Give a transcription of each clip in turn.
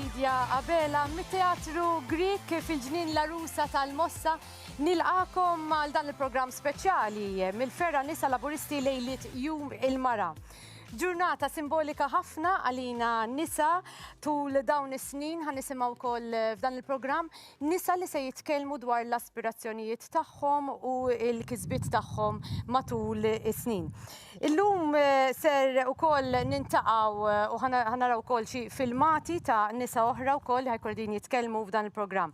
Lydia Abela mit-Teatru Grieg fil-Ġnien Larusa tal-Mossa. Nilqagħkom għal dan il-programm speċjali mill-Fergħa Nisa Laburisti lejliet Jum il-Mara. Ġurnata simbolika ħafna għalina nisa tul dawn is-snin ħa nisimgħu wkoll f'dan il-programm nisa li se jitkellmu dwar l-aspirazzjonijiet tagħhom u l-kisbiet tagħhom matul is-snin. Illum ser ukoll nintaqgħu u ħa naraw ukoll xi filmati ta' nisa oħra wkoll li ħa jkunu qegħdin jitkellmu f'dan il-programm.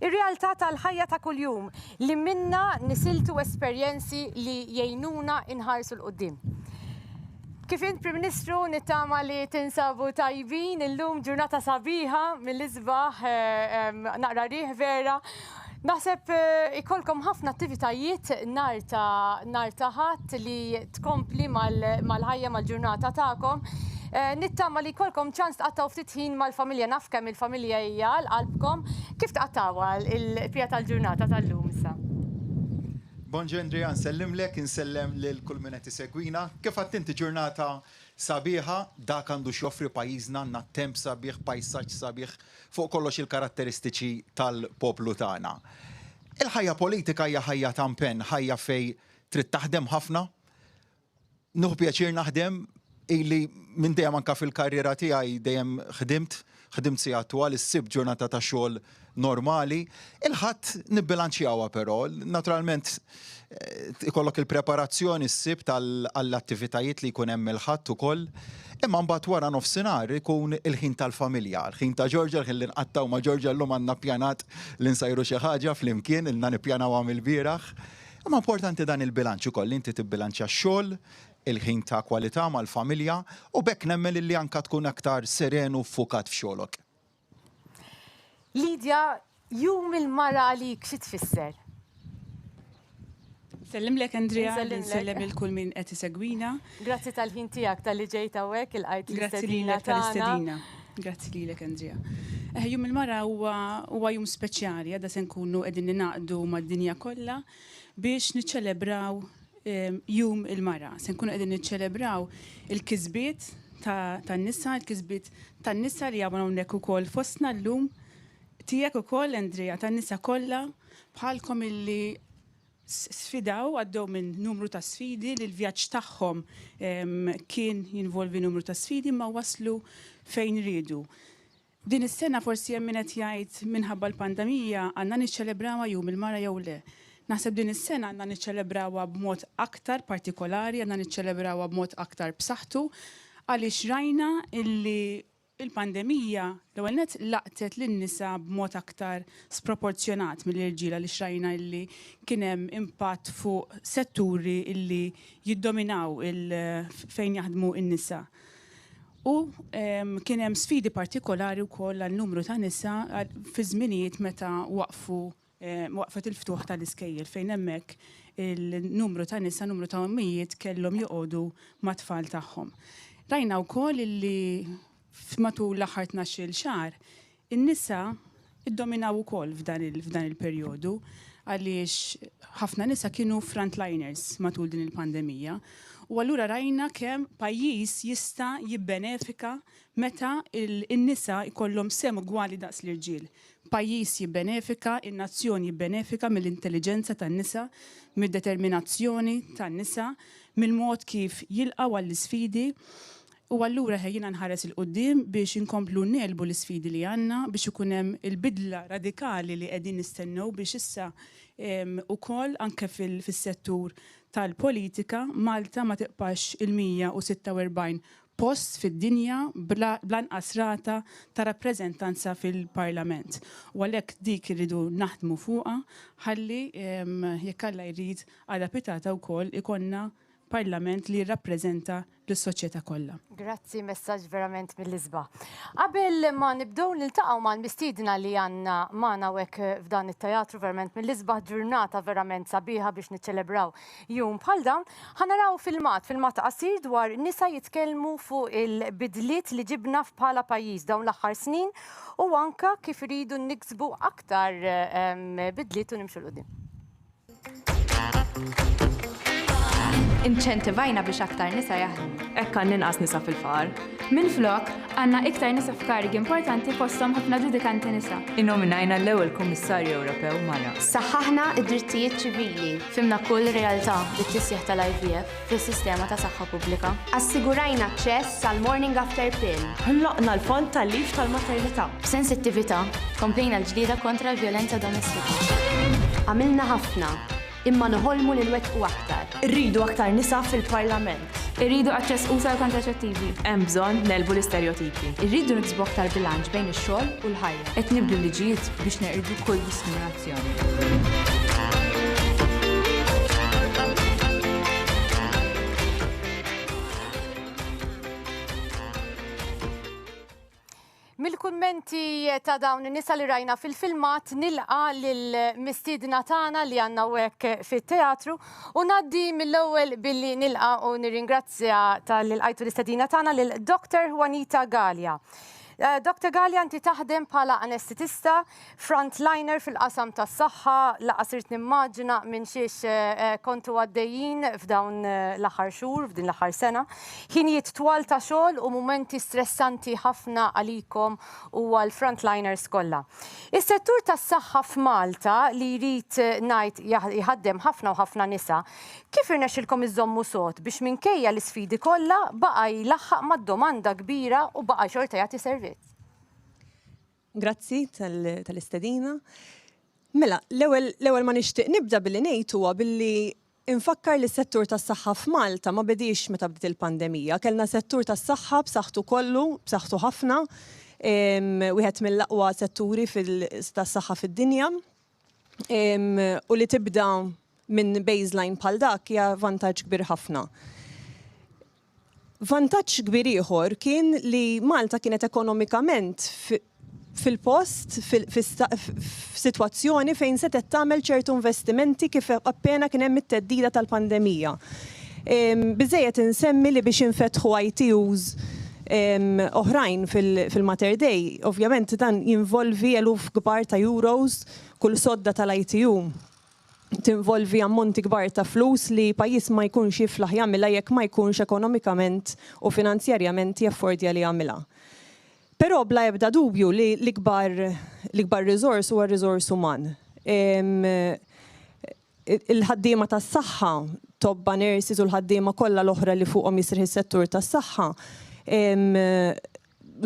Ir-realtà tal-ħajja ta' kuljum li minnha nisiltu esperjenzi li jgħinuna nħarsu 'l quddiem. Kif int Prim Ministru nittama li tinsabu tajbin illum ġurnata sabiħa mill-isbaħ naqra riħ vera. Naħseb ikollkom ħafna attivitajiet nhar ta' nhar ta' Ħadd li tkompli mal-ħajja mal-ġurnata tagħkom. Nittama li jkollkom ċans tqattgħu ftit ħin mal-familja, naf kemm il-familja hija għal qalbkom. Kif tqattgħuha l-bqija tal-ġurnata tal-lum issa? Bonġu Andrea, nsellimlek, insellem lil kull min qed isegwina. Kif għedt inti ġurnata sabiħa, dak għandu x'joffri pajjiżna, għandna temp sabiħ, pajsaġġ sabiħ, fuq kollox il-karatteristiċi tal-poplu tagħna. Il-ħajja politika hija ħajja ta' impenn, ħajja fejn trid taħdem ħafna, Nieħu pjaċir naħdem, ili minn dejjem anka fil-karriera tiegħi dejjem ħdimt, ħdimt sigħat twal, is-Sibt ġurnata ta' xogħol normali. Il-Ħadd nibbilanċjawha però, naturalment ikollok il-preparazzjoni s-Sibt għall-attivitajiet li jkun hemm il-Ħadd ukoll. Imma mbagħad wara nofsinhar ikun il-ħin tal-familja, il-ħin ta' Ġorġa, il-ħin li nqattgħu ma' Ġorġa llum għandna ppjanat li nsajru xi ħaġa flimkien, ilna nippjanawha mill-bieraħ. Imma importanti dan il-bilanċ ukoll li inti tibbilanċja x-xogħol, il-ħin ta' kwalità mal-familja u b'hekk nemmen illi anka tkun aktar seren u ffukat f'xogħlok. Lydia, Jum il-Mara għalik xi tfisser? Nsellimlek Andrea, nsellem lil kull min qed isegwina. Grazzi tal-ħin tiegħek talli ġejt hawnhekk ilqajt l-istedina. Grazzi lilek tal-istedina. Grazzi lilek Andrea. Eh, jum il-Mara huwa jum speċjali, għada se nkunu qegħdin ninaqdu mad-dinja kollha biex niċċelebraw Jum il-Mara. Se nkunu qegħdin niċċelebraw il-kisbiet tan-nisa, il-kisbiet tan-nisa li hawn hawnhekk ukoll fostna llum, tiegħek ukoll Andrea, tan-nisa kollha bħalkom illi sfidaw, għaddew minn numru ta' sfidi li l-vjaġġ tagħhom kien jinvolvi numru ta' sfidi imma waslu fejn riedu. Din is-sena forsi hemm min qed jgħid minħabba l-pandemija għandna niċċelebrawha Jum il-Mara jew le. Naħseb din is-sena għandna niċċelebrawha b'mod aktar partikolari, għandna niċċelebrawha b'mod aktar b'saħħtu għaliex rajna illi Il-pandemija, l-ewwel nett, laqtet lin-nisa b'mod aktar sproporzjonat mill-irġiel għaliex rajna illi kien hemm impatt fuq setturi illi jiddominaw il fejn jaħdmu n-nisa. U kien hemm sfidi partikolari wkoll għal numru ta' nisa fi żminijiet meta waqfu waqfet il-ftuħ tal-iskejjel fejn hemmhekk il-numru ta' nisa, numru ta' ommijiet kellhom joqogħdu mat-tfal tagħhom. Rajna wkoll illi matul l-aħħar 12-il xahar in-nisa iddominaw ukoll f'dan il-perjodu għaliex ħafna nisa kienu frontliners matul din il-pandemija. U allura rajna kemm pajjiż jista' jibbenefika meta n-nisa jkollhom sehem ugwali daqs l-irġiel. Pajjiż jibbenefika, in-nazzjon jibbenefika mill-intelliġenza tan-nisa, mid-determinazzjoni tan-nisa, mill-mod kif jilqgħu għall-isfidi u allura jiena nħares 'il quddiem biex inkomplu negħlbu l-isfidi li għandna biex ikun hemm il-bidla radikali li qegħdin nistennew biex issa ukoll anke fis-settur tal-politika Malta ma tibqax il-146 post fid-dinja bl-anqas rata ta' rappreżentanza fil-Parlament. U għalhekk dik irridu naħdmu fuqha ħalli jekk Alla jrid għada pitgħada wkoll ikollna Parlament li jirrappreżenta lis-soċjetà kollha. Grazzi, messaġġ verament mill-isbaħ. Qabel ma nibdew niltaqgħu mal-mistiedna li għandna magħna hawnhekk f'dan it-teatru verament mill-isbaħ ġurnata verament sabiħa biex niċċelebraw jum bħal dawn, ħa naraw filmat, filmat qasir dwar nisa jitkellmu fuq il-bidliet li ġibna bħala pajjiż dawn l-aħħar snin u anka kif iridu niksbu aktar bidliet u nimxu 'l quddiem. Inċentivajna biex aktar nisa jaħdmu. Hekk għandna inqas nisa fil-faqar. Minflok, għandna iktar nisa f'karigi importanti fosthom ħafna ġudikanti nisa. Innominajna l-ewwel Kummissarju Ewropew mara. Saħħaħna d-drittijiet ċivili. Fhimna kull realtà bit-tisjiħ tal-IVF fis-sistema ta' saħħa pubblika. Assigurajna aċċess għall-morning after pill. Ħloqna l-fond tal-leave tal-maternità. B'sensittività, komplejna l-ġlieda kontra l-vjolenza domestika. Għamilna ħafna, imma noħolmu li nwettqu aktar. Irridu aktar nisa fil-Parlament. Irridu aċċess usa' għall-kontraċettivi. Hemm bżonn negħlbu l-isterjotipi. Irridu niksbu aktar bilanċ bejn ix-xogħol u l-ħajja. Qed nibdlu l-liġijiet biex neqirdu kull diskriminazzjoni. Mill-kummenti ta' dawn in-nisa li rajna fil-filmat nilqa lill-mistiedna tagħna li għandna hawnhekk fit-teatru u ngħaddi mill-ewwel billi nilqa u nirringrazzja talli lqajtu l-istedina tagħna lil Dr. Juanita Galea. Dr. Galea inti taħdem bħala anestetista, frontliner fil-qasam tas-saħħa, laqas irid nimmaġina minn xiex eh, kontu għaddejjin f'dawn eh, l-aħħar xhur, f'din l-aħħar sena. Ħinijiet twal ta' xogħol u mumenti stressanti ħafna għalikom u għal frontliners kollha. Is-settur tas-saħħa f'Malta li jrid eh, ngħid jħaddem ħafna u ħafna nisa, kif irnexxilkom iżommu sod biex minkejja l-isfidi kollha baqa' jlaħħaq mad-domanda kbira u baqa' xorta jagħti servizz? Grazzi tal-istedina. Mela, l-ewwel ma nixtieq nibda billi ngħid huwa billi infakkar li s-settur tas-saħħa f'Malta ma bediex meta bdiet il-pandemija. Kellna settur tas-saħħa b'saħħtu kollu, b'saħħtu ħafna, wieħed mill-aqwa setturi tas-saħħa fid-dinja. U li tibda minn baseline bħal dak hija vantaġġ kbir ħafna. Vantaġġ kbir ieħor kien li Malta kienet ekonomikament fil-post, f'sitwazzjoni fejn setgħet tagħmel ċertu investimenti kif appena kien hemm it-theddida tal-pandemija. Biżżejjed insemmi li biex infetħu ITUs oħrajn fil-Mater Dei, ovvjament dan jinvolvi eluf kbar ta' euros, kull sodda tal-ITU tinvolvi ammonti kbar ta' flus li pajjiż ma jkunx jiflaħ jagħmilha jekk ma jkunx ekonomikament u finanzjarjament jaffordja li jagħmilha. Però bla ebda dubju li l-ikbar l-ikbar riżors huwa r-riżors uman. Il-ħaddiema tas-saħħa, tobba, nurses u l-ħaddiema kollha l-oħra li fuqhom jisrieħ is-settur tas-saħħa,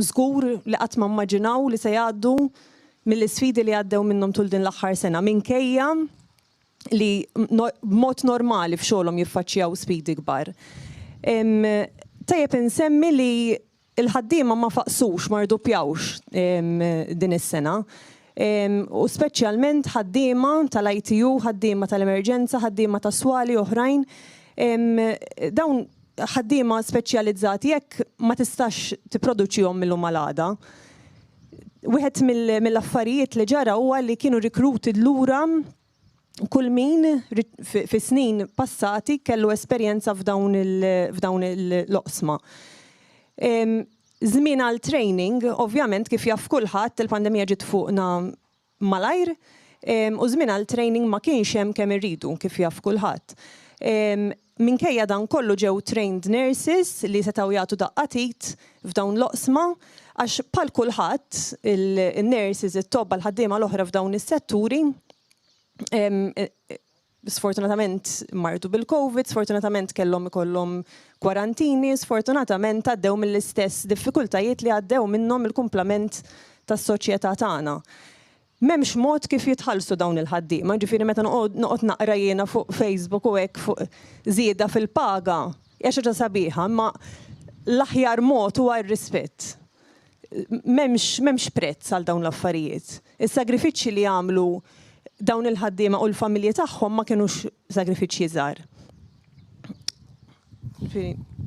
żgur li qatt ma mmaġinaw li se jgħaddu mill-isfidi li għaddew minnhom tul din l-aħħar sena minkejja li b'mod normali f'xogħolhom jiffaċċjaw sfidi kbar. Tajjeb insemmi li l-ħaddiema ma faqsux, ma rduppjawx din is-sena. U speċjalment ħaddiema tal-ITU, ħaddiema tal-emerġenza, ħaddiema ta' swali oħrajn. Dawn ħaddiema speċjalizzati hekk ma tistax tipproduċihom mil-lum għal għada. Wieħed mill-affarijiet li ġara huwa li kienu recruited lura kull min fi snin passati kellu esperjenza f'dawn l-oqsma. Żmien għal training, ovvjament kif jaf kulħadd il-pandemija ġiet fuqna malajr u żmien għal training ma kienx hemm kemm irridu kif jaf kulħadd. Minkejja dan kollu ġew trained nurses li setgħu jagħtu daqqa t'id f'dawn l-oqsma għax bħal kulħadd in-nurses, it-tobba, l-ħaddiema l-oħra f'dawn is-setturi sfortunatament mardu bil-Covid, sfortunatament kellhom ikollhom kwarantini, sfortunatament għaddew mill-istess diffikultajiet li għaddew minnhom il-kumplament tas-soċjetà tagħna. M'hemmx mod kif jitħallsu dawn il-ħaddiema, jiġifieri meta noqgħod naqra jiena fuq Facebook u hekk fuq żieda fil-paga, hija xi ħaġa sabiħa, imma l-aħjar mod huwa r-rispett. M'hemmx m'hemmx prezz għal dawn l-affarijiet. Is-sagrifiċċji li għamlu dawn il-ħaddiema u l-familji tagħhom ma kinux sagrifiċċji żgħar.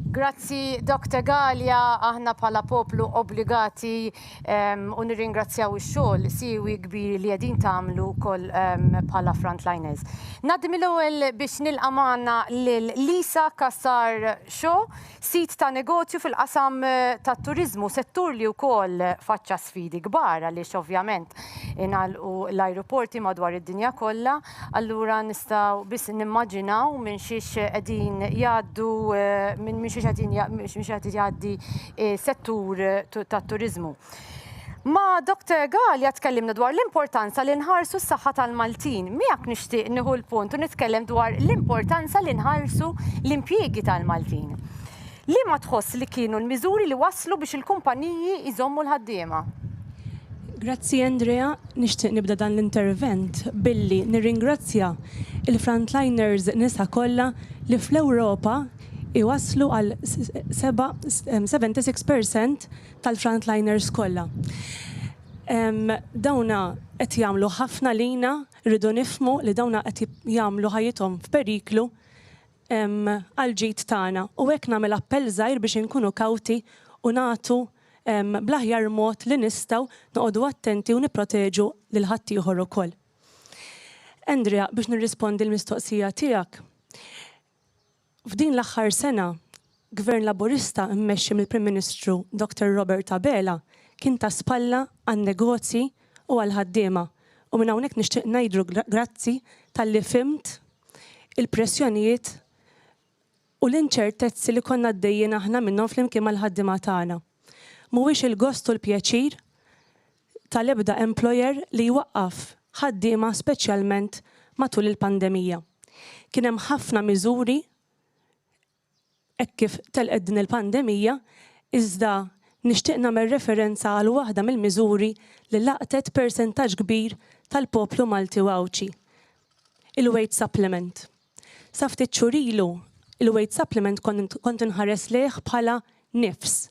Grazzi Dr. Galea, aħna bħala poplu obbligati u nirringrazzjaw ix-xogħol siewi kbir li qegħdin tagħmlu wkoll bħala frontliners. Ngħaddi mill-ewwel biex nilqa' magħna lil Lisa Cassar Shaw, sid ta' negozju fil-qasam tat-turiżmu, settur li wkoll faċċa sfidi kbar għaliex ovvjament ingħalqu l-ajruporti madwar id-dinja kollha, allura nistgħu biss nimmaġinaw minn xiex qegħdin jgħaddu minn xiex. minn xiex qed jgħaddi settur tat-turiżmu. Ma' Dr. Galea tkellimna dwar l-importanza li nħarsu s-saħħa tal-Maltin. Miegħek nixtieq nieħu l-punt u nitkellem dwar l-importanza li nħarsu l-impjiegi tal-Maltin. Liema tħoss li kienu l-miżuri li wasslu biex il-kumpaniji jżommu l-ħaddiema? Grazzi Andrea, nixtieq nibda dan l-intervent billi nirringrazzja il-frontliners nisa kollha li fl-Ewropa iwasslu għal 76 percent tal-frontliners kollha. Dawna qed jagħmlu ħafna lina, rridu nifhmu li dawna qed jagħmlu ħajjithom f'periklu għall-ġid tagħna u hekk nagħmel appell żgħir biex inkunu kawti u nagħtu bl-aħjar mod li nistgħu noqogħdu attenti u nipproteġu lil ħaddieħor ukoll. Andrea, biex nirrispondi l-mistoqsija tiegħek, f'din l-aħħar sena Gvern Laburista mmexxi mill-Prim Ministru Dr. Robert Abela kien ta spalla għan-negozji u għall-ħaddiema u minn hawnhekk nixtieq ngħidlu grazzi talli fhimt il-pressjonijiet u l-inċertezzi li konna għaddejjin aħna minnhom flimkien mal-ħaddiema tagħna. Mhuwiex il-gost u l-pjaċir tal-ebda employer li jwaqqaf ħaddiema speċjalment matul il-pandemija. Kien hemm ħafna miżuri hekk kif telqet din il-pandemija, iżda nixtieq nagħmel referenza għal waħda mill-miżuri li laqtet persentaġġ kbir tal-poplu Malti u Għawdxi, il-wage supplement. Sa ftit xhur ilu, il-wage supplement kont inħares lejh bħala nifs.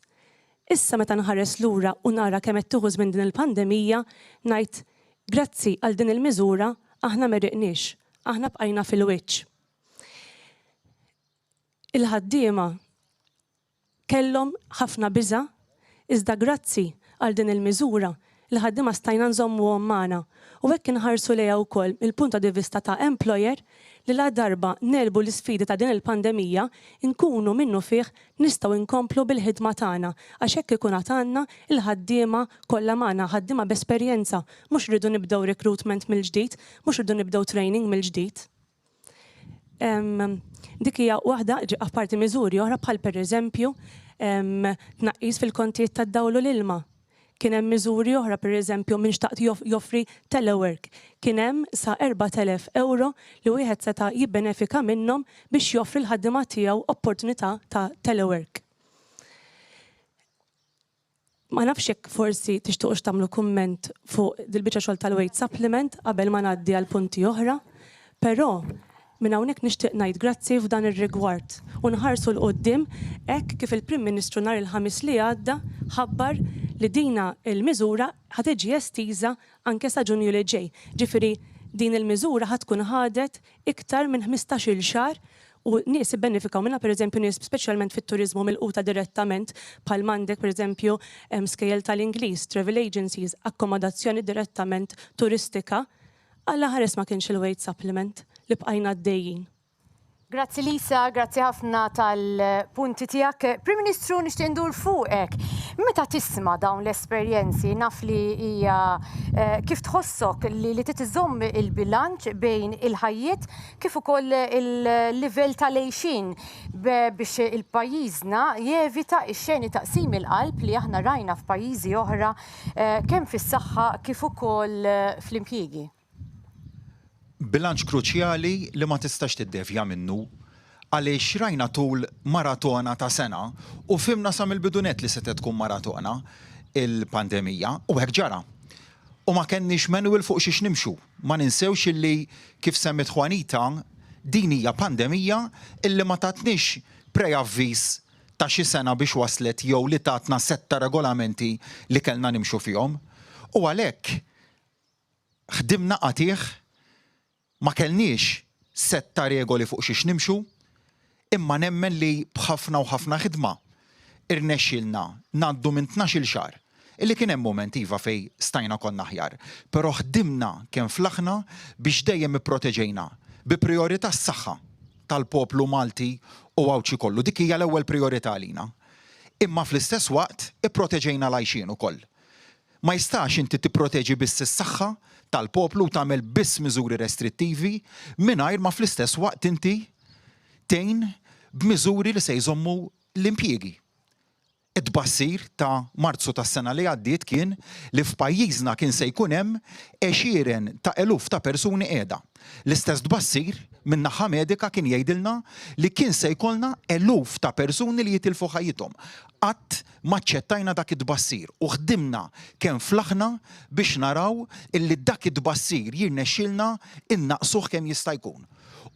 Issa meta nħares lura u nara kemm qed tieħu żmien din il-pandemija, ngħid grazzi għal din il-miżura aħna m'għeriqniex, aħna bqajna fil-wiċċ. Il-ħaddiema kellhom ħafna biża' iżda grazzi għal din il-miżura, il-ħaddiema stajna nżommuhom magħna. U hekk inħarsu lejha wkoll mill-punto di vista ta' employer li ladarba negħlbu l-isfidi ta' din il-pandemija nkunu minnufih nistgħu nkomplu bil-ħidma tagħna għax hekk ikun għad għandna l-ħaddiema kollha magħna, ħaddiema b'esperjenza, mhux irridu nibdew recruitment mill-ġdid, mhux irridu nibdew training mill-ġdid. Dik hija waħda, apparti miżuri oħra bħal pereżempju tnaqqis fil-kontijiet tad-dawl u l-ilma. Kien hemm miżuri oħra pereżempju min xtaqt joffri telework. Kien hemm sa 4,000 ewro li wieħed seta' jibbenefika minnhom biex joffri l-ħaddiema tiegħu opportunità ta' telework. Ma nafx jekk forsi tixtuqux tagħmlu kumment fuq dil-biċċa xogħol tal-wage supplement qabel ma ngħaddi għal punti oħra, però minn hawnhekk nixtieq ngħid grazzi f'dan ir-rigward u nħarsu 'l quddiem hekk kif il-Prim Ministru nhar il-Ħamis li għadda ħabbar li dina l-miżura ħa tiġi estiża anke sa Ġunju li ġej. Ġifieri din il-miżura ħa tkun ħadet iktar minn 15-il xahar u nies ibbenefikaw minnha, pereżempju nies speċjalment fit-turiżmu milquta direttament bħal m'għandek pereżempju skejjel tal-Ingliż, travel agencies, akkomodazzjoni direttament turistika, Alla ħares ma kienx il-wage supplement li bqajna għaddejjin. Grazzi Lisa, grazzi ħafna tal-punti tiegħek. Prim Ministru nixtieq indur fuqek. Meta tisma' dawn l-esperjenzi naf li hija eh, kif tħossok li li trid iżomm il-bilanċ bejn il-ħajjiet kif ukoll il-livell tal-għixien biex il-pajjiżna jevita x-xeni ta' qsim il-qalb li aħna rajna f'pajjiżi oħra kemm fis-saħħa kif ukoll fl-impjiegi. Bilanċ kruċjali li ma tistax tiddevja minnu għaliex rajna tul maratona ta' sena u fhimna sa mill-bidu nett li setgħet tkun maratona il-pandemija u hekk ġara. U ma kenniex manual fuq xiex nimxu. Ma ninsewx illi kif semmiet Juanita, din hija pandemija illi ma tatniex preavviż ta' xi sena biex waslet jew li tatna sett ta' regolamenti li kellna nimxu fihom. U għalhekk ħdimna qatigħ, ma kellniex sett ta' regoli fuq xiex nimxu, imma nemmen li b'ħafna u ħafna ħidma irnexxielna ngħaddu minn 12-il xahar, illi kien hemm mument iva fejn stajna konna aħjar, però ħdimna kemm flaħna biex dejjem ipproteġejna bi prijorità s-saħħa tal-poplu Malti u Għawdxi kollu. Dik hija l-ewwel prijorità għalina. Imma fl-istess waqt ipproteġejna l-għajxien ukoll. Ma jistax inti tipproteġi biss is-saħħa tal-poplu u tagħmel biss miżuri restrittivi mingħajr ma fl-istess waqt inti tgħin b'miżuri li se jżommu. L-impjiegi. It-tbassir ta' Marzu tas-sena li għaddiet kien li f'pajjiżna kien se jkun hemm għexieren ta' eluf ta' persuni qiegħda. L-istess tbassir min-naħa medika kien jgħidilna li kien se jkollna eluf ta' persuni li jitilfu ħajjithom. Qatt m'aċċettajna dak it-tbassir u ħdimna kemm flaħna biex naraw illi dak it-tbassir jirnexxielna nnaqqsuh kemm jista' jkun.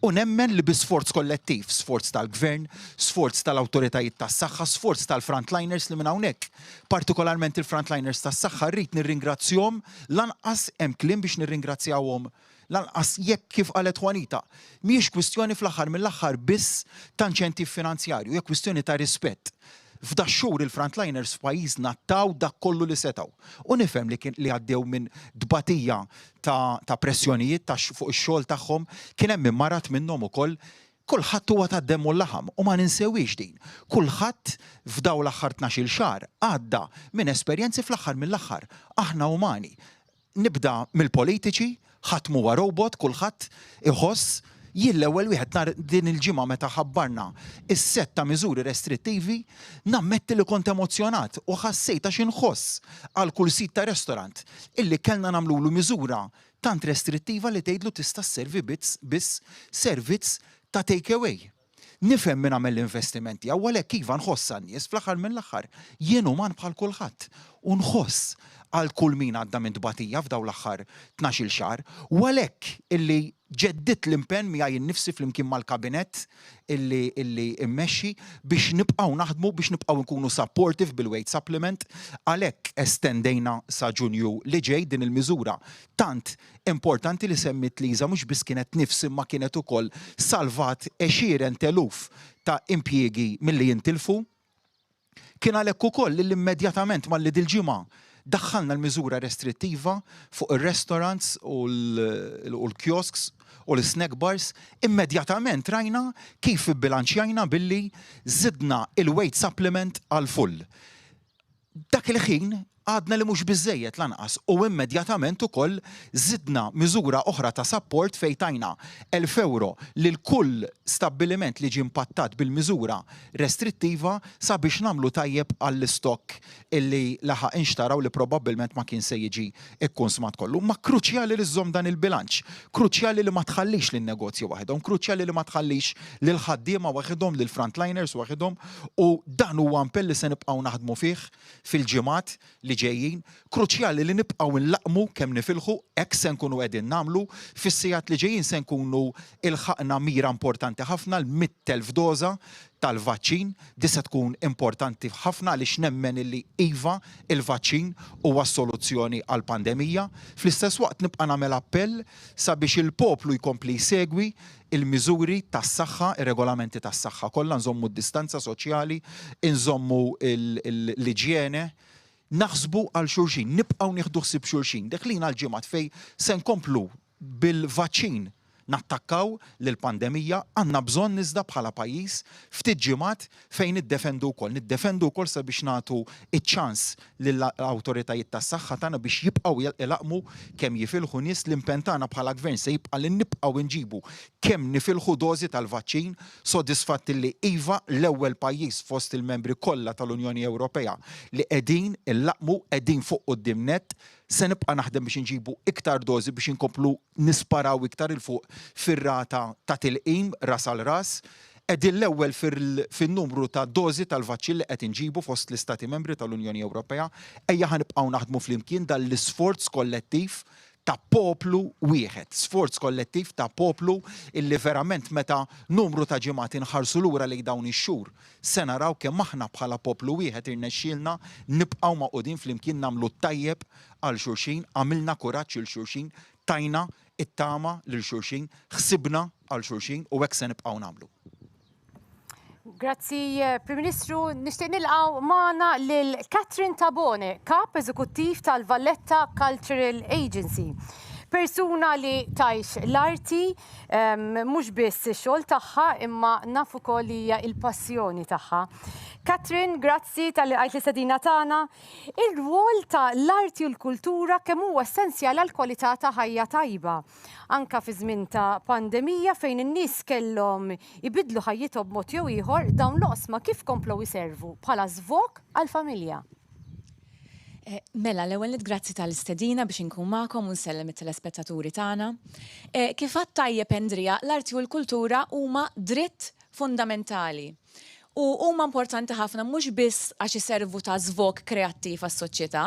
U nemmen li bi sforz kollettiv, sforz tal-Gvern, sforz tal-awtoritajiet tas-saħħa, sforz tal-frontliners li minn hawnhekk, partikolarment il-frontliners tas-saħħa rrid nirringrazzjhom, lanqas hemm kliem biex nirringrazzjawhom, lanqas jekk kif qalet Juanita, mhijiex kwistjoni fl-aħħar mill-aħħar biss ta' inċentiv finanzjarju, hija kwistjoni ta' rispett. F'dax-xhur il-frontliners f'pajjiżna taw dak kollu li setgħu. U nifhem li kien li għaddew minn tbatija ta' ta' pressjonijiet ta' fuq ix-xogħol tagħhom, kien hemm min marad minnhom ukoll. Kulħadd huwa tad-demm u l-laħam u ma ninsewhiex din. Kulħadd f'dawn l-aħħar tnax-il xahar għadda minn esperjenzi fl-aħħar mill-aħħar. Aħna umani. Nibda mill-politiċi, ħadd m'huwa robot, kulħadd iħoss. Jien l-ewwel wieħed nhar din il-ġimgħa meta ħabbarna s-sett ta' miżuri restrittivi, nammetti li kont emozzjonat u ħassejt għax inħoss għal kull sid ta' restaurant illi kellna nagħmlulu miżura tant restrittiva li tgħidlu tista' sservi biss servizz ta' take away. Nifhem min għamel l-investiment tiegħu u għalhekk iva nħoss għan-nies, fl-aħħar mill-aħħar jien uman bħal kulħadd u nħoss għal kull min għadda minn tbatija f'dawn l-aħħar tnax-il xahar u għalhekk illi ġeddidt l-impenn miegħi nnifsi flimkien mal-Kabinett illi illi mmexxi biex nibqgħu naħdmu biex nibqgħu nkunu supportive bil-wage supplement għalhekk estendejna sa Ġunju li ġej din il-miżura tant importanti li semmiet Liza mhux biss kienet nifs imma kienet ukoll salvat għexieren t'eluf ta' impjiegi milli jintilfu. Kien għalhekk ukoll li immedjatament malli dil-ġimgħa daħħalna l-miżura restrittiva fuq ir-restaurants u l-kiosks u l-snack bars, immedjatament rajna kif ibbilanċjajna billi żidna il-wage supplement għall-full. Dak il-ħin għadna li mhux biżżejjed lanqas u immedjatament ukoll żidna miżura oħra ta' sapport fejn tajna 1,000 ewro lil kull stabbiliment li ġie impattat bil-miżura restrittiva sabiex nagħmlu tajjeb għall-istokk illi laħaq inxtara u li probabbilment ma kien se jiġi kkunsmat kollu. Imma kruċjali li żżomm dan il-bilanċ. Kruċjali li ma tħallix lin-negozji waħedhom, kruċjali li ma tħallix lill-ħaddiema waħedhom, lill-frontliners waħedhom u dan huwa impenn li se nibqgħu naħdmu fih fil-ġimgħat li ġejjin. Kruċjali li nibqgħu nlaqqmu kemm nifilħu, hekk se nkunu qegħdin nagħmlu. Fis-sigħat li ġejjin se nkunu ilħaqna mira importanti ħafna, l-100,000 doża tal-vaċċin. Din se tkun importanti ħafna għaliex nemmen illi iva, il-vaċċin huwa s-soluzzjoni għall-pandemija. Fl-istess waqt nibqa' nagħmel appell sabiex il-poplu jkompli jsegwi l-miżuri tas-saħħa, ir-regolamenti tas-saħħa kollha, nżommu d-distanza soċjali, inżommu l-iġjene, naħsbu għal xulxin, nibqgħu nieħdu ħsieb xulxin. Deħlin għal ġimgħat fejn se nkomplu bil-vaċċin nattakkaw lill-pandemija, għandna bżonn iżda bħala pajjiż ftit ġimgħat fejn niddefendu wkoll. Niddefendu wkoll sabiex nagħtu ċ-ċans lill-awtoritajiet tas-saħħa tagħna biex jibqgħu ilaqqmu kemm jifilħu nies. L-impenn tagħna bħala Gvern se jibqa' li nibqgħu nġibu kemm nifilħu dożi tal-vaċċin. Sodisfatt li iva, l-ewwel pajjiż fost il-membri kollha tal-Unjoni Ewropea li qegħdin illaqqmu, qegħdin fuq quddiem nett. Se nibqa' naħdem biex inġibu iktar dożi biex inkomplu nisparaw iktar 'il fuq fir-rata ta' tilqim ras għal ras. Qegħdin l-ewwel fin-numru ta' dożi tal-vaċċin li qed inġibu fost l-Istati Membri tal-Unjoni Ewropea. Ejja ħa nibqgħu naħdmu flimkien dan l-isforz kollettiv ta' poplu wieħed, sforz kollettiv ta' poplu illi verament meta numru ta' ġimgħat inħarsu lura lejn dawn ix-xhur se naraw kemm aħna bħala poplu wieħed irnexxielna nibqgħu magħqudin flimkien nagħmlu t-tajjeb għal xulxin, għamilna kuraġġ 'il xulxin, tajna it-tama lil xulxin, ħsibna għal xulxin u hekk se nibqgħu nagħmlu. Grazzi Prim Ministru, nixtieq nilqgħu magħna lil Catherine Tabone, Kap Eżekuttiv tal-Valletta Cultural Agency. Persuna li tgħix l-arti, mhux biss ix-xogħol tagħha imma naf ukoll li hija l-passjoni tagħha. Catherine, grazzi talli qajt l-istedina tagħna. Ir-rwol ta' l-arti u l-kultura kemm huwa essenzjali għal kwalità ta' ħajja tajba. Anka fi żmien ta' pandemija fejn in-nies kellhom ibiddlu ħajjithom b'mod jew ieħor, dawn l-oqsma kif komplew iservu bħala żvog għall-familja? Mela, l-ewwel nett grazzi tal-istedina biex inkun magħkom u nsellem it-telespettaturi tagħna. Kif għadt tajjeb Andrea, l-arti u l-kultura huma dritt fundamentali. U huma importanti ħafna mhux biss għax iservu ta' żvog kreattiv għas-soċjetà,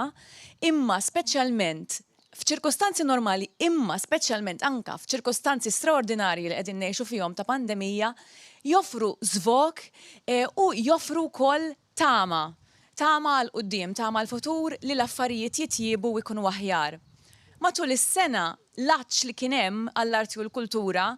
imma speċjalment f'ċirkostanzi normali imma speċjalment anke f'ċirkostanzi straordinarji li qegħdin ngħixu fihom ta' pandemija, joffru żvog u joffru wkoll Tama. Tama għal quddiem, tama għall-futur li l-affarijiet jitjiebu u jkunu aħjar. Matul is-sena, l-għatx li kien hemm għall-arti u l-kultura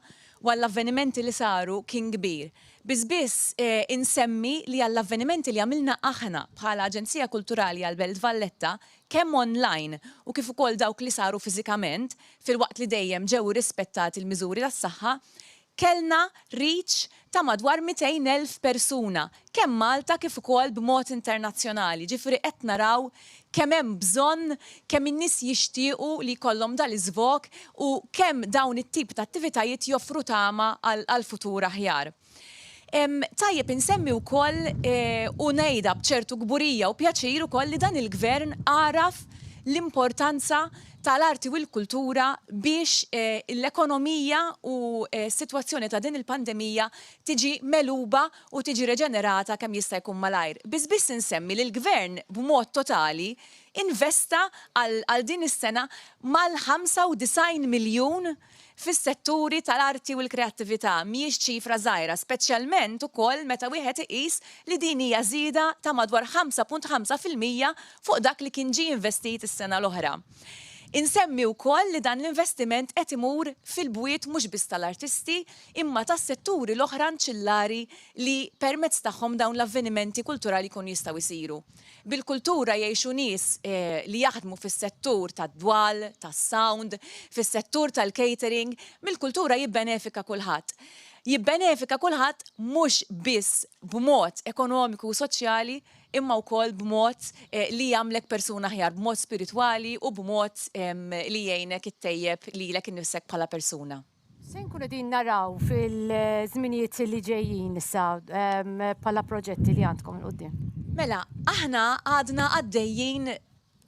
u għall-avvenimenti li saru kien kbir. Biss biss insemmi li għall-avvenimenti li għamilna aħna bħala Aġenzija Kulturali għall-Belt Valletta, kemm online u kif ukoll dawk li saru fiżikament, filwaqt li dejjem ġew irrispettati l-miżuri tas-saħħa, Kellna reach ta' madwar 200,000 persuna, kemm Malta kif ukoll b'mod internazzjonali, ġifieri qed naraw kemm hemm bżonn, kemm in-nies jixtiequ li jkollhom dal-iżvog u kemm dawn it-tip ta' attivitajiet joffru tama għal futur aħjar. Tajjeb insemmi wkoll u ngħidha b'ċertu kburija u pjaċir ukoll li dan il-Gvern għaraf l-importanza tal-arti u l-kultura biex l-ekonomija u s-sitwazzjoni ta' din il-pandemija tiġi megħluba u tiġi reġenerata kemm jista' jkun malajr. Biss biss insemmi li l-Gvern b'mod totali investa għal din is-sena mal-95 miljun fis-setturi tal-arti u l-kreattività mhijiex ċifra żgħira, speċjalment ukoll meta wieħed iqis li din hija żieda ta' madwar 5.5% fuq dak li kien ġie investit is-sena l-oħra. Insemmi wkoll li dan l-investiment qed imur fil-bwiet mhux biss tal-artisti imma tas-setturi l-oħra anċillari li permezz tagħhom dawn l-avvenimenti kulturali jkunu jistgħu jsiru. Bil-kultura jgħixu nies li jaħdmu fis-settur tad-dwal, tas-sound, fis-settur tal-catering, mill-kultura jibbenefika kulħadd. Jibbenefika kulħadd mhux biss b'mod ekonomiku u soċjali imma wkoll b'mod li jagħmlek persuna aħjar, b'mod spiritwali u b'mod li jgħinek ittejjeb lilek innifsek bħala persuna. Se nkunu qegħdin naraw fil-żminijiet li ġejjin issa bħala proġetti li għandkom 'il quddiem? Mela, aħna għadna għaddejjin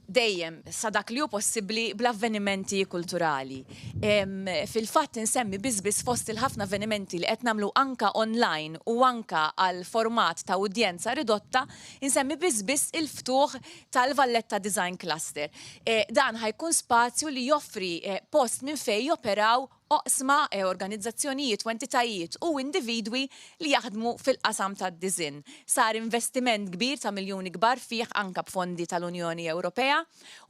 dejjem sa dak li hu possibbli bl-avvenimenti kulturali. Fil-fatt insemmi biss biss fost il-ħafna avvenimenti li qed nagħmlu anka online u anka għal format ta' udjenza ridotta, insemmi biss biss il-ftuħ tal-Valletta Design Cluster. Dan ħa jkun spazju li joffri post minn fejn joperaw oqsma, organizzazzjonijiet u entitajiet u individwi li jaħdmu fil-qasam tad-diżinn. Sar investiment kbir ta' miljuni kbar fih anke b'fondi tal-Unjoni Ewropea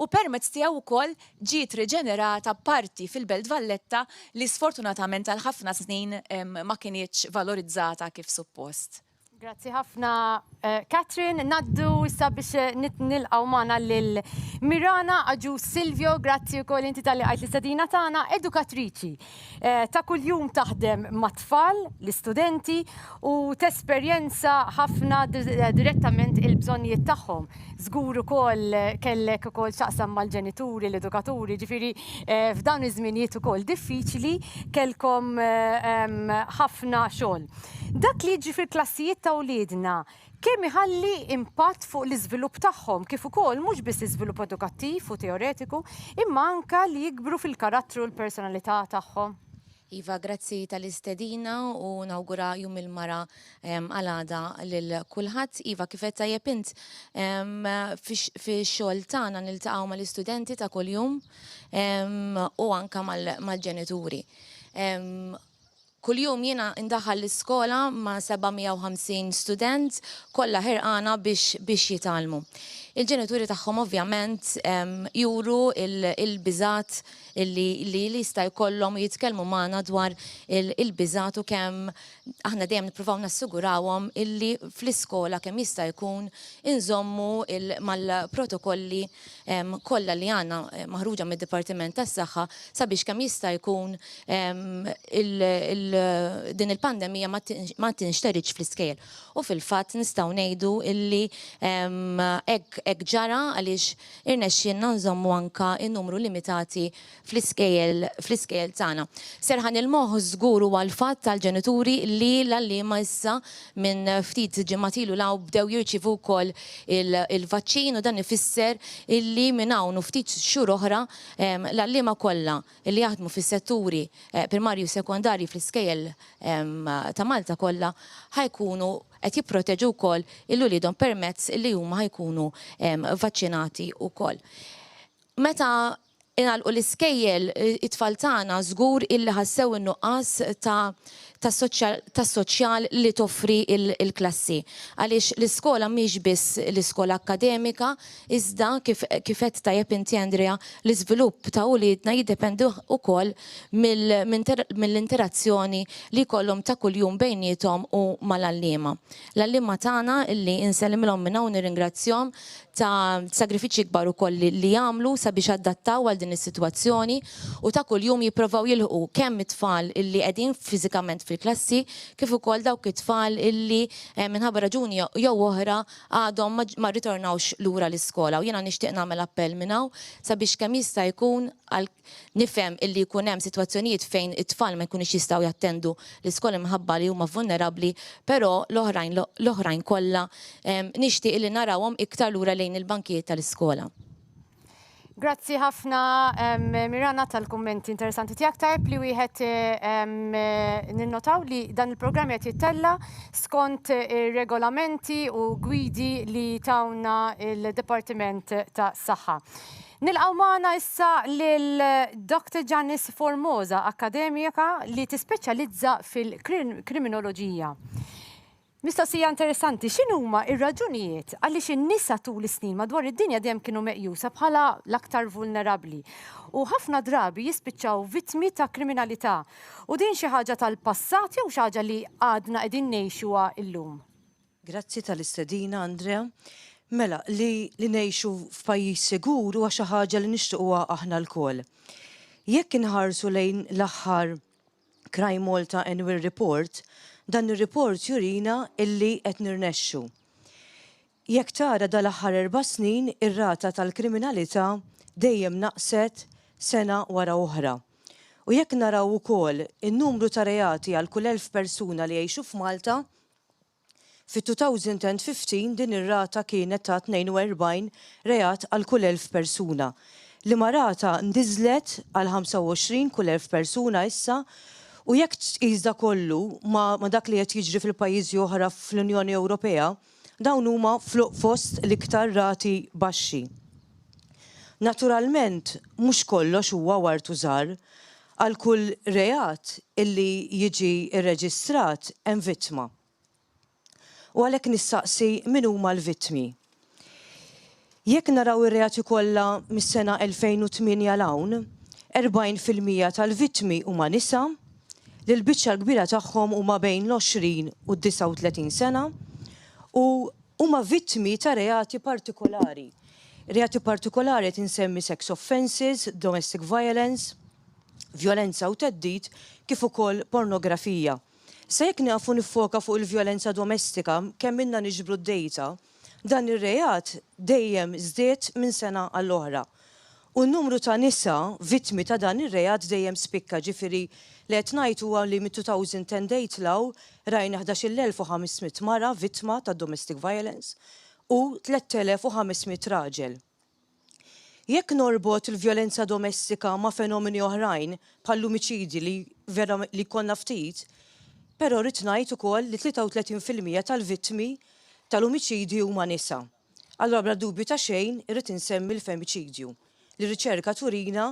u permezz tiegħu wkoll ġiet riġenerata parti fil-Belt Valletta li sfortunatament għal ħafna snin ma kinitx valorizzata kif suppost. Grazzi ħafna Catherine. Naddu issa biex nilqgħu magħna lil Mirana Agius Silvio, grazzi wkoll inti talli qajt l-istedina tagħna, edukatriċi. Ta' kuljum taħdem mat-tfal, l-istudenti u tesperjenza ħafna direttament il-bżonnijiet tagħhom. Żgur ukoll kellek ukoll x'taqsam mal-ġenituri, l-edukaturi, ġifieri f'dawn iż-żminijiet ukoll diffiċli kellkom ħafna xogħol. Dak li jiġri fil-klassijiet ta' wliedna kemm iħalli impatt fuq l-iżvilupp tagħhom kif ukoll mhux biss l-iżvilupp edukattiv u teoretiku imma anke li jikbru fil-karattru u l-personalità tagħhom? Iva, grazzi tal-istedina u nawgura Jum il-Mara għal għada lil kulħadd. Iva, kif għedt tajjeb int, fix-xogħol tagħna niltaqgħu mal-istudenti ta' kuljum u anke mal-ġenituri. Kuljum jiena ndaħħal l-iskola ma' 750 student, kollha ħerqana biex biex jitgħallmu. Il-ġenituri tagħhom ovvjament juru il-biżgħat li li jista' jkollhom u jitkellmu magħna dwar il-biżgħat u kemm aħna dejjem nippruvaw nassigurawhom illi fl-iskola kemm jista' jkun inżommu mal-protokolli kollha li għandna maħruġa mid-Dipartiment tas-Saħħa sabiex kemm jista' jkun din il-pandemija ma tinxteridx fl-iskejjel. U fil-fatt nistgħu ngħidu illi hekk hekk ġara għaliex irnexxielna nżommu anka n-numru limitati fl-iskejjel fl-iskejjel tagħna. Serħan il-moħħ żgur huwa l-fatt tal-ġenituri li l-għalliema issa minn ftit ġimgħat ilu 'l hawn bdew jirċievu wkoll il-vaċċin u dan ifisser illi minn hawn u ftit xhur oħra l-għalliema kollha li jaħdmu fis-setturi primarji u sekondarji fl-iskejjel ta' Malta kollha ħa jkunu qed jipproteġu wkoll 'il uliedhom permezz li huma ħa jkunu vaċċinati wkoll. Meta ingħalqu l-iskejjel, it-tfal tagħna żgur illi ħassew in-nuqqas ta' tas-soċjal li toffri l-klassi. Għaliex l-iskola mhix biss l-iskola akkademika, iżda kif kif għedt tajjeb inti Andrea, l-iżvilupp ta' uliedna jiddependi wkoll mill-interazzjoni li jkollhom ta' kuljum bejniethom u mal-għalliema. L-għalliema tagħna illi insellimilhom minn hawn nirringrazzjahom ta' sagrifiċċji kbar ukoll li għamlu sabiex adattaw għal din is-sitwazzjoni u ta' kuljum jipprovaw jilħqu kemm it-tfal illi qegħdin fiżikament fil-klassi kif ukoll dawk it-tfal illi minħabba raġuni jew oħra għadhom ma rritornawx lura l-iskola. U jiena nixtieq nagħmel appell minn hawn sabiex kemm jista' jkun għal Nifhem illi jkun hemm sitwazzjonijiet fejn it-tfal ma jkunux jistgħu jattendu l-iskola minħabba li huma vulnerabbli, però l-oħrajn l-oħrajn kollha nixtieq illi narawhom iktar lura lejn il-bankijiet tal-iskola. Grazzi ħafna Mirana tal-kummenti interessanti tiegħek. Tajjeb li wieħed ninnotaw li dan il-programm qed jittella' skont ir-regolamenti u gwidi li tawna il-Dipartiment tas-Saħħa. Nilqgħu magħna issa lil Dr. Janice Formosa, akkademika li tispeċjalizza fil-kriminoloġija. Mistoqsija interessanti, x'inhuma r-raġunijiet għaliex in-nisa tul is-snin madwar id-dinja dejjem kienu meqjusa bħala l-aktar vulnerabbli u ħafna drabi jispiċċaw vittmi ta' kriminalità? U din xi ħaġa tal-passat jew xi ħaġa li għadna qegħdin ngħixuha llum? Grazzi tal-istedina, Andrea. Mela, li li ngħixu f'pajjiż sigur huwa xi ħaġa li nixtiequha aħna lkoll. Jekk inħarsu lejn l-aħħar Crime Malta Annual Report, dan ir-report jurina illi qed nirnexxu. Jekk tara dal-aħħar erba' snin ir-rata tal-kriminalità dejjem naqset sena wara oħra. U jekk naraw ukoll in-numru ta' reati għal kull 1,000 persuna li jgħixu f'Malta, Fit-2015 din ir-rata kienet ta' 42 reat għal kull 1,000 persuna, liema rata niżlet għal 25 kull 1,000 persuna issa u jekk tqis da kollu ma' dak li qed jiġri fil-pajjiżi oħra fl-Unjoni Ewropea, dawn huma fost l-iktar rati baxxi. Naturalment mhux kollox huwa ward u żgħar. Għal kull reat illi jiġi rreġistrat hemm vittma. U għalhekk nistaqsi min huma l-vittmi? Jekk naraw ir-reati kollha mis-sena 2008 'l hawn, 40% tal-vittmi huma nisa, li l-biċċa l-kbira tagħhom huma bejn l-20 u d-39 sena u huma vittmi ta' reati partikolari. Reati partikolari qed insemmi sex offences, domestic violence, vjolenza u theddid kif ukoll pornografija. Issa jekk nieqaf u niffoka fuq il-vjolenza domestika, kemm ilna niġbru d-data, dan ir-reat dejjem żdied minn sena għall-oħra. U n-numru ta' nisa vittmi ta' dan ir-reat dejjem spikka, ġifieri li qed ngħid huwa li mit-2010 'l hawn rajna 11,500 mara vittma ta' domestic violence u 3,500 raġel. Jekk norbot il-vjolenza domestika ma' fenomeni oħrajn bħall-omiċidji li vera li jkollna ftit, però rrid ngħid ukoll li 33% tal-vittmi tal-omiċidji huma nisa. Allura bla dubju ta' xejn irrid insemmi l-femiċidju. Li r-riċerka turina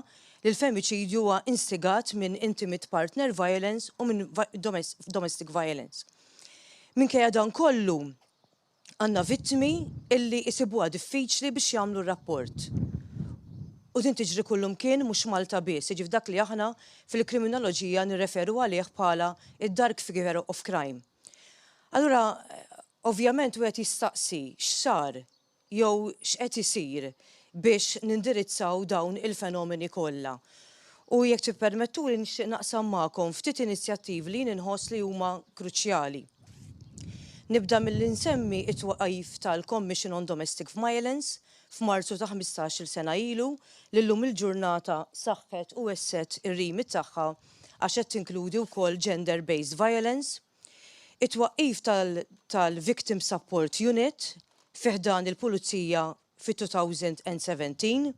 li l-femiċidju huwa instigat minn intimate partner violence u minn domestic violence. Minkejja dan kollu, Għandna vittmi illi jsibuha diffiċli biex jagħmlu r-rapport. U din tiġri kullumkien mhux Malta biss, jiġifieri dak li aħna fil-kriminoloġija nirreferu għalih bħala d-dark figure of crime. Allura, ovvjament wieħed jistaqsi x'sar jew x'qed isir biex nindirizzaw dawn il-fenomeni kollha. U jekk tippermettuli nixtieq naqsam magħkom ftit inizjattivi li jien inħoss li huma kruċjali. Nibda milli nsemmi t-twaqqif tal-Commission on Domestic Violence f'Marzu ta' 15-il sena ilu li llum il-ġurnata saħħet u wessgħet ir-remit tagħha għax qed tinkludi wkoll gender based violence. It-twaqqif tal-Victim Support Unit fi ħdan il-Pulizija fit-2017,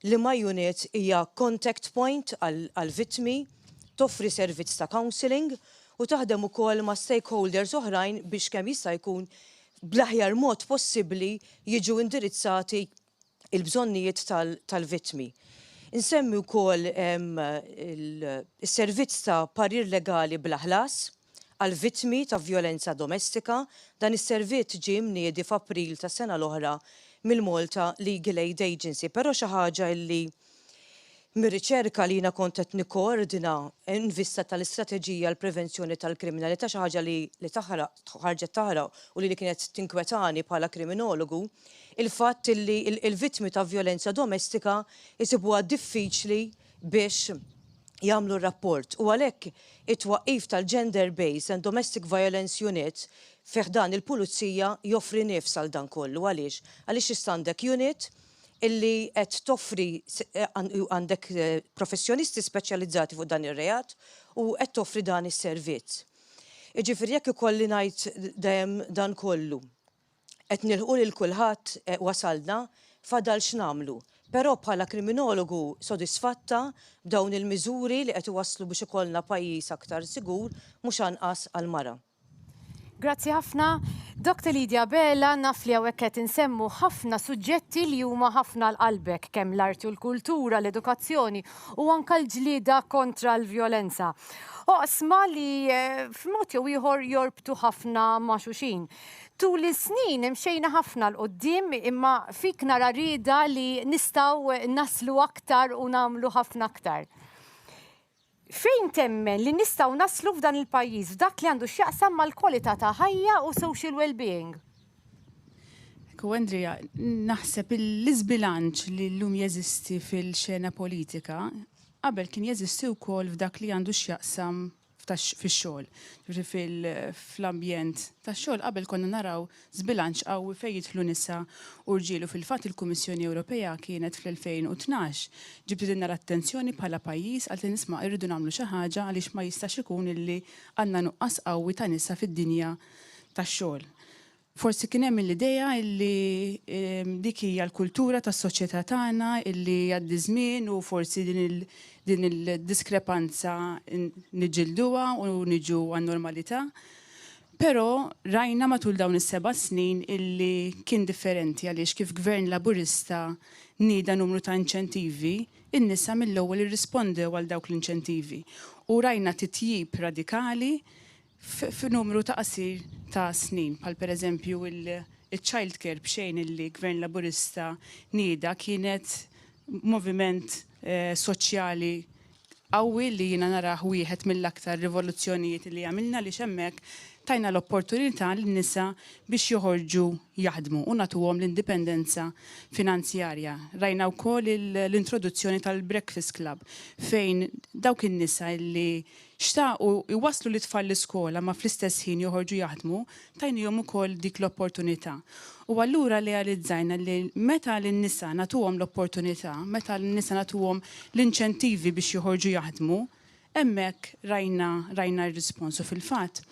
liema unit hija contact point għall-vittmi, toffri servizz ta' counselling u taħdem ukoll ma' stakeholders oħrajn biex kemm jista' jkun bl-aħjar mod possibbli jiġu indirizzati il-bżonnijiet tal-vittmi. Insemmi wkoll is-servizz ta' parir legali bla ħlas għall-vittmi ta' vjolenza domestika. Dan is-servizz ġie mniedi f'April tas-sena l-oħra mill-Malta Legal Aid Agency, però xi ħaġa illi Mir-riċerka li jiena kont qed nikkoordina in vista tal-istrateġija għall-prevenzjoni tal-kriminalità, xi ħaġa li li taħraq, ħarġet taħraq u lili kienet tinkwetani bħala kriminologu, il-fatt li l-vittmi ta' vjolenza domestika jsibuha diffiċli biex jagħmlu r-rapport u għalhekk it-twaqqif tal-Gender Based and Domestic Violence Unit fi ħdan il-Pulizija joffri nifs għal dan kollu. Għaliex? Għaliex issa għandek unit illi qed toffri għandek professjonisti speċjalizzati fuq dan ir-reat u qed toffri dan is-servizz. Jiġifieri jekk ikolli ngħid dejjem dan kollu, qed nilħqu lil kulħadd wasalna, fadal x'nagħmlu. Però bħala kriminologu sodisfatta b'dawn il-miżuri li qed iwasslu biex ikollna pajjiż aktar sigur mhux anqas għall-mara. Grazzi ħafna. Dr. Lydia Abela, naf li hawnhekk qed insemmu ħafna suġġetti li huma ħafna għal qalbek, kemm l-arti u l-kultura, l-edukazzjoni u anka l-ġlieda kontra l-vjolenza. Oqsma li eh, f'mod jew ieħor jorbtu ħafna ma' xulxin. Tul is-snin imxejna ħafna 'l quddiem imma fik nara rieda li nistgħu naslu aktar u nagħmlu ħafna aktar. Fejn temmen li nistgħu naslu f'dan il-pajjiż f'dak li għandu x'jaqsam mal-kwalità ta' ħajja u social well-being? Ekku Andrea, naħseb l-iżbilanċ li llum jeżisti fil-xena politika qabel kien jeżisti wkoll f'dak li għandu x'jaqsam fix-xogħol. Ġifieri fl-ambjent tax-xogħol qabel konna naraw żbilanċ qawwi fejn jidħlu nisa u rġiel u fil-fatt il-Kummissjoni Ewropea kienet fl-2012 ġibdidilna l-attenzjoni bħala pajjiż qaltilna isma' irridu nagħmlu xi ħaġa għaliex ma jistax ikun illi għandna nuqqas qawwi ta' nisa fid-dinja tax-xogħol. Forsi kien hemm l-idea illi dik hija l-kultura tas-soċjetà tagħna illi jgħaddi żmien u forsi din il-diskrepanza niġġilduha u niġu għan-normalità. Però rajna matul dawn is-seba' snin illi kien differenti għaliex kif Gvern Laburista nieda numru ta' inċentivi, in-nisa mill-ewwel irrispondew għal dawk l-inċentivi u rajna titjib radikali f'numru ta' qasir ta' snin, bħal pereżempju il-child care b'xejn illi Gvern Laburista nieda kienet moviment soċjali qawwi li jiena narah wieħed mill-aktar rivoluzzjonijiet li għamilna għaliex hemmhekk tajna l-opportunità lin-nisa biex joħorġu jaħdmu u nagħtuhom l-indipendenza finanzjarja. Rajna wkoll l-introduzzjoni tal-Breakfast Club fejn dawk in-nisa li Xtaqu jwasslu lit-tfal l-iskola ma fl-istess ħin joħorġu jaħdmu, tajnihom ukoll dik l-opportunità. U allura realizzajna li meta lin-nisa nagħtuhom l-opportunità, meta lin-nisa nagħtuhom l-inċentivi biex joħorġu jaħdmu, hemmhekk rajna rajna r-rispons u fil-fatt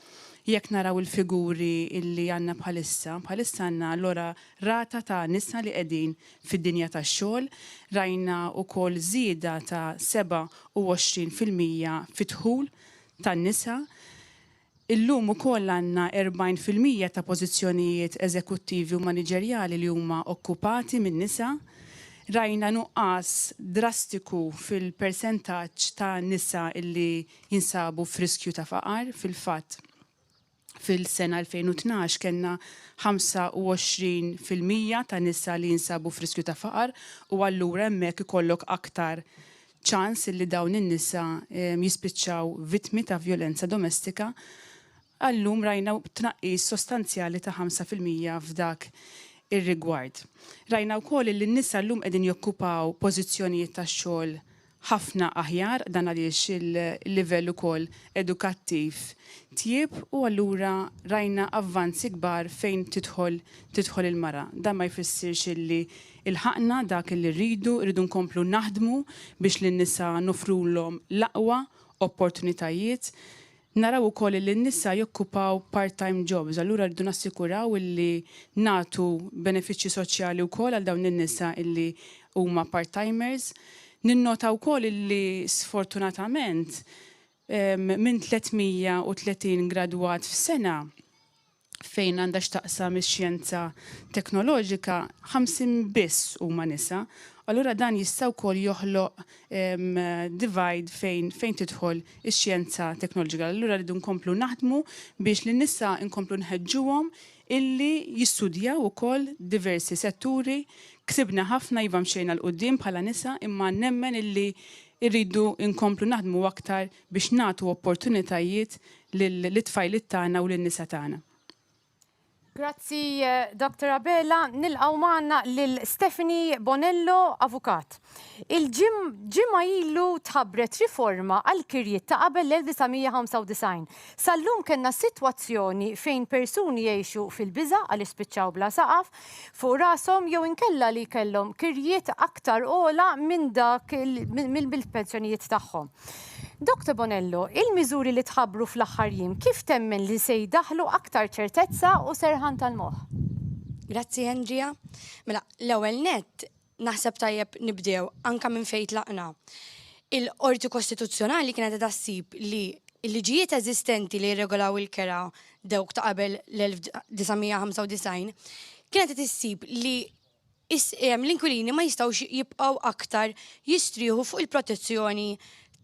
jekk naraw il-figuri li għandna bħalissa, bħalissa għandna l-ogħla rata ta' nisa li qegħdin fid-dinja tax-xogħol, rajna wkoll żieda ta' 27% fid-dħul tan-nisa. Illum ukoll għandna 40% ta' pożizzjonijiet eżekuttivi u maniġerjali li huma okkupati minn nisa. Rajna nuqqas drastiku fil-persentaġġ ta' nisa li jinsabu f'riskju ta' faqar. Fil-fatt, Fil-sena 2012 kellna 25% ta' nisa li jinsabu f'riskju ta' faqar u allura hemmhekk ikollok aktar ċans li dawn in-nisa jispiċċaw vittmi ta' vjolenza domestika. Għal-lum rajna tnaqqis sostanzjali ta' 5% f'dak ir-rigward. Rajna wkoll li n-nisa llum qegħdin jokkupaw pożizzjonijiet ta' xogħol ħafna aħjar, dan għaliex il-livell ukoll edukattiv tjieb u allura rajna avvanzi kbar fejn tidħol tidħol il-mara. Dan ma jfissirx illi ilħaqna dak illi rridu, irridu nkomplu naħdmu biex lin-nisa noffrulhom l-aqwa opportunitajiet. Naraw ukoll illi n-nisa jokkupaw part-time jobs, allura rridu nassikuraw illi nagħtu benefiċċji soċjali wkoll għal dawn in-nisa illi huma part-timers. Ninnota wkoll illi sfortunatament minn 330 gradwat f'sena, fejn għandha x'taqsam ix-xjenza teknoloġika, 50 biss huma nisa. Allura dan jista' wkoll joħloq divide fejn fejn tidħol ix-xjenza teknoloġika. Allura rridu nkomplu naħdmu biex lin-nisa nkomplu nħeġġuhom illi jistudjaw ukoll diversi setturi. Ksibna ħafna iva mxejna 'l quddiem bħala nisa imma nemmen illi rridu nkomplu naħdmu aktar biex nagħtu opportunitajiet lit-tfajliet tagħna u lin-nisa tagħna. Grazzi Dr. Abela, nilqgħu magħna lil Stephanie Bonello, avukat. Il-ġimgħa ilu tħabbret riforma għall-kirjiet ta' qabel l-1995. Sal-lum kellna sitwazzjoni fejn persuni jgħixu fil-biża' għaliex spiċċaw bla saqaf fuq rashom jew inkella li kellhom kirjiet aktar ogħla minn dak mill-pensjonijiet tagħhom. Dr Bonello, il-miżuri li tħabbru fl-aħħar jiem kif temmen li se jdaħħlu aktar ċertezza u serħan tal-moħħ? Grazzi Andrea. Mela, l-ewwel nett naħseb tajjeb nibdew anka minn fejn tlaqna. Il-Qorti Kostituzzjonali kienet qiegħda ssib li l-liġijiet eżistenti li jirregolaw il-kera dawk ta' qabel l-1995 kienet qed issib li l-inkwilini ma jistgħux jibqgħu aktar jistrieħu fuq il-protezzjoni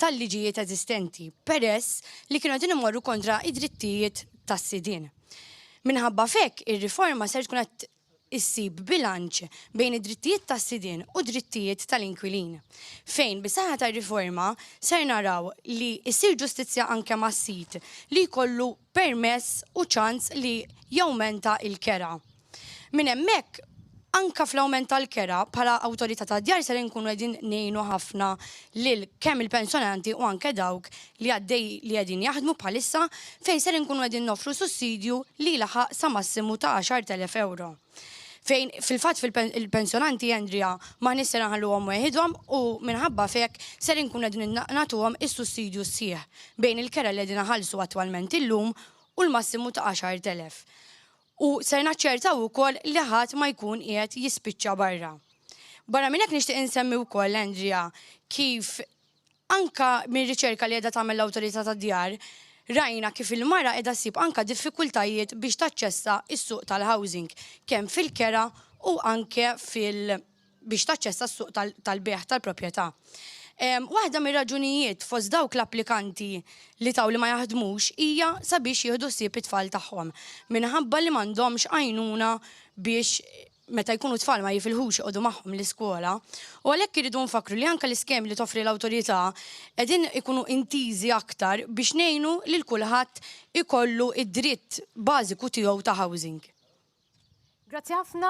tal-liġijiet eżistenti peress li kienu qegħdin imorru kontra id-drittijiet tas-sidien. Minħabba f'hekk ir-riforma ser tkun qed issib bilanċ bejn id-drittijiet tas-sidien u drittijiet tal-inkwilin. Fejn bis-saħħa tar-riforma ser naraw li ssir ġustizzja anke mas-sid li jkollu permess u ċans li jawmenta l-kera. Minn hemmhekk, anke fl-awment tal-kera, bħala Awtorità tad-Djar ser inkunu qegħdin ngħinu ħafna lil kemm il-pensjonanti u anke dawk li għaddej li qegħdin jaħdmu bħalissa fejn ser inkunu qegħdin noffru sussidju li jlaħħaq sa massimu ta' 10,000 ewro. Fejn fil-fatt fil-pensjonanti Andrea m'aħniex ser inħalluhom weħidhom u minħabba f'hekk ser inkunu qegħdin nagħtuhom is-sussidju sħiħ bejn il-kera li qegħdin iħallsu attwalment illum u l-massimu ta' 10,000. U ser naċċertaw ukoll li ħadd ma jkun qiegħed jispiċċa barra. Barra minn hekk nixtieq insemmi wkoll, Andrea, kif anka minn riċerka li qiegħda tagħmel l-Awtorità tad-Djar, rajna kif il-mara qiegħda ssib anka diffikultajiet biex taċċessa s-suq tal-housing, kemm fil-kera u anke fil- biex taċċessa s-suq tal-bejgħ tal-proprjetà. Waħda mir-raġunijiet fost dawk l-applikanti li taw li ma jaħdmux hija sabiex jieħdu ħsieb it-tfal tagħhom minħabba li m'għandhomx għajnuna biex meta jkunu tfal ma jifilħux joqogħdu magħhom l-iskola. U għalhekk irridu nfakkru li anke l-iskemi li toffri l-awtorità qegħdin ikunu intiżi aktar biex ngħinu lil kulħadd ikollu d-dritt bażiku tiegħu ta' housing. Grazzi ħafna,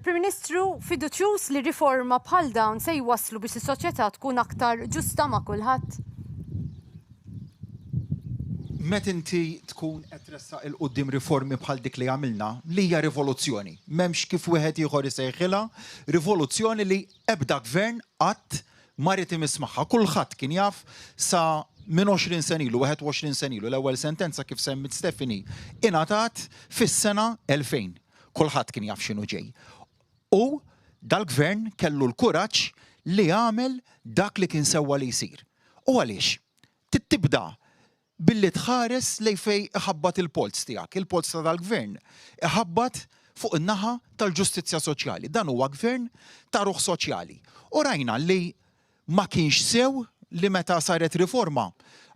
Prim Ministru, fiduċjuż li riforma bħal dawn se jwasslu biex is-soċjetà tkun aktar ġusta ma' kulħadd? Meta inti tkun qed tressaq 'il quddiem riformi bħal dik li għamilna, li hija rivoluzzjoni, m'hemmx kif wieħed ieħor isejħilha, rivoluzzjoni li ebda gvern qatt ma ried imiss magħha. Kulħadd kien jaf sa minn 20 sena ilu, 21 sena ilu, l-ewwel sentenza kif semmiet Stephanie ingħatat fis-sena 2000. Kulħadd kien jaf x'inhu ġej. U dal-gvern kellu l-kuraġġ li jagħmel dak li kien sewwa li jsir. U għaliex? Trid tibda billi tħares lejn fejn iħabbat il-polz tiegħek, il-polz ta' dal-gvern iħabbat fuq in-naħa tal-ġustizzja soċjali. Dan huwa gvern ta' ruħ soċjali. U rajna li ma kienx sew li meta saret riforma.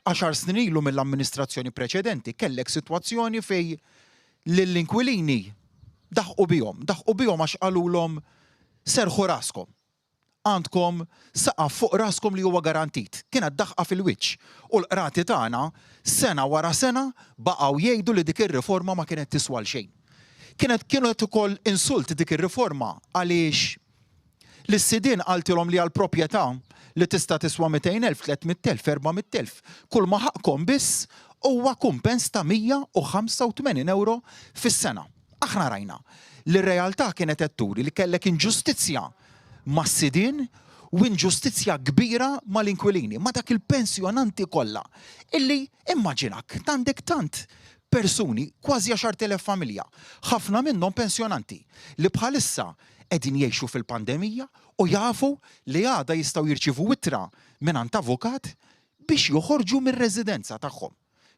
Għaxar snin ilu mill-amministrazzjoni preċedenti kellek sitwazzjoni fejn lill-inkwilini daħqu bihom, daħqu bihom għax qalulhom serrħu raskom. Għandkom saqaf fuq raskom li huwa garantit. Kienet daħqa fil-wiċċ. U l-qrati tagħna sena wara sena baqgħu jgħidu li dik ir-riforma ma kienet tiswa għal xejn. Kienet kienet ukoll insult dik ir-riforma għaliex lis-sidien qaltilhom li għal proprjetà li tista' tiswa 200,000, 300,000, 400,000, kull ma ħaqqkom biss huwa kumpens ta' 185 ewro fis-sena. Aħna rajna li r-realtà kienet qed turi li kellek inġustizzja mas-sidien u inġustizzja kbira mal-inkwilini, ma' dak il-pensjonanti kollha illi immaġinak għandek tant persuni, kważi 10,000 familja, ħafna minnhom pensjonanti, li bħalissa qegħdin jgħixu fil-pandemija u jafu li għada jistgħu jirċievu ittra mingħand avukat biex joħorġu mir-residenza tagħhom.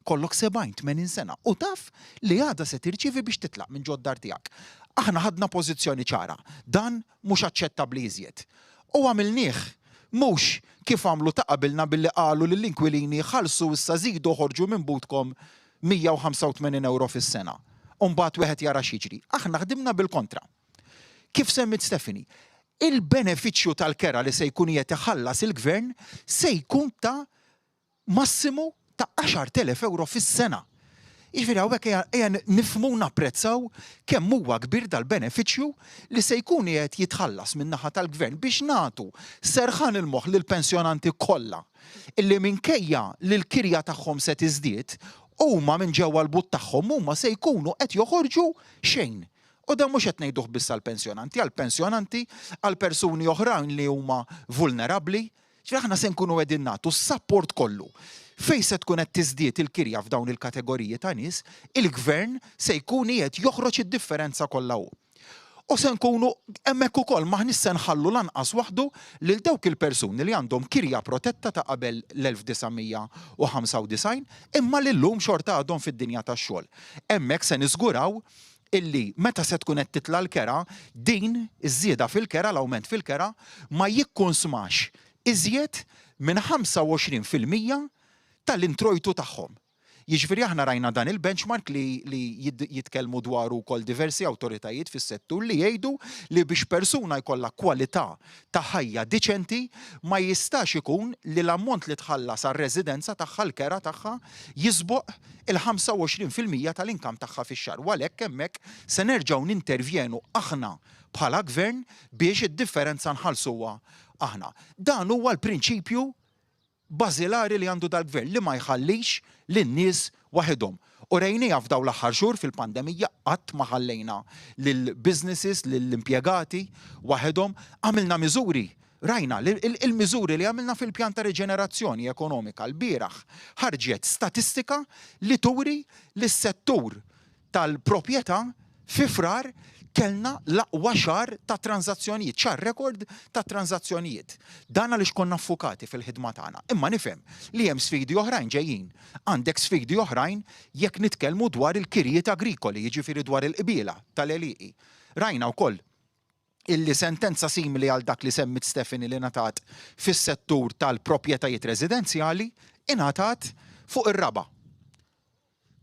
Kollok 70, 80 sena u taf li għada se tirċievi biex titlaq minn ġod-dar tiegħek. Aħna ħadna pożizzjoni ċara, dan mhux aċċettabbli iżjed. U għamilnieh mhux kif għamlu ta' qabilna billi qalu lill-inkwilini ħallsu issa żidu oħorġu minn butkom 185 ewro fis-sena u mbagħad wieħed jara x'jiġri. Aħna ħdimna bil-kontra. Kif semmiet Stephanie, il-benefiċċju tal-kera li se jkun qiegħed iħallas il-Gvern se jkun ta' massimu ta' 10,000 ewro fis-sena. Jiġifieri hawnhekk ejja nifhmu u napprezzaw kemm huwa kbir dal-benefiċċju li se jkun qiegħed jitħallas min-naħa tal-Gvern biex nagħtu serħan il-moħħ lill-pensjonanti kollha illi minkejja li l-kirja tagħhom se tiżdied, huma minn ġewwa l-but tagħhom huma se jkunu qed joħorġu xejn. U dan mhux qed ngħiduh biss għall-pensjonanti, għall-pensjonanti, għal persuni oħrajn li huma vulnerabbli. Ġifieri aħna se nkunu qegħdin nagħtu s-sapport kollu. Fejn se tkun qed tiżdied il-kirja f'dawn il-kategoriji ta' nies, il-Gvern se jkun qiegħed joħroġ id-differenza kollha hu. U se nkunu hemmhekk ukoll m'aħniex se nħallu lanqas waħdu lil dawk il-persuni li għandhom kirja protetta ta' qabel l-1995 imma li llum xorta għadhom fid-dinja tax-xogħol. Hemmhekk se niżguraw illi meta se tkun qed titla' l-kera, din iż-żieda fil-kera, l-awment fil-kera, ma jikkunsmax iżjed minn 25% tal-introjtu tagħhom. Jiġifieri aħna rajna dan il-benchmark li li jitkellmu dwaru wkoll diversi awtoritajiet fis-settur li jgħidu li biex persuna jkollha kwalità ta' ħajja diċenti ma jistax ikun li l-ammont li tħallas għar-residenza tagħha, l-kera tagħha, jisboq il-25% tal-income tagħha fix-xahar u għalhekk hemmhekk se nerġgħu nintervjenu aħna bħala Gvern biex id-differenza nħallsuha aħna. Dan huwa l-prinċipju bażilari li għandu dal-Gvern li ma jħallix lin-nies waħidhom. U rejniha f'dawn l-aħħar xhur fil-pandemija qatt ma ħallejna lill-businesses, lill-impjegati waħedhom. Għamilna miżuri, rajna il-miżuri li għamilna fil-pjan ta' riġenerazzjoni ekonomika lbieraħ ħarġet statistika li turi li s-settur tal-proprjetà fi Frar kellna l-aqwa xahar ta' tranżazzjonijiet, xahar rekord ta' tranżazzjonijiet. Dan għaliex konna ffukati fil-ħidma tagħna. Imma nifhem li hemm sfidi oħrajn ġejjin. Għandek sfidi oħrajn jekk nitkellmu dwar il-kirjiet agrikoli, jiġifieri dwar il-qbiela tal-għelieqi. Rajna wkoll illi sentenza simili għal dak li semmiet Stephanie li ngħatat fis-settur tal-proprjetajiet residenzjali ingħatat fuq ir-raba'.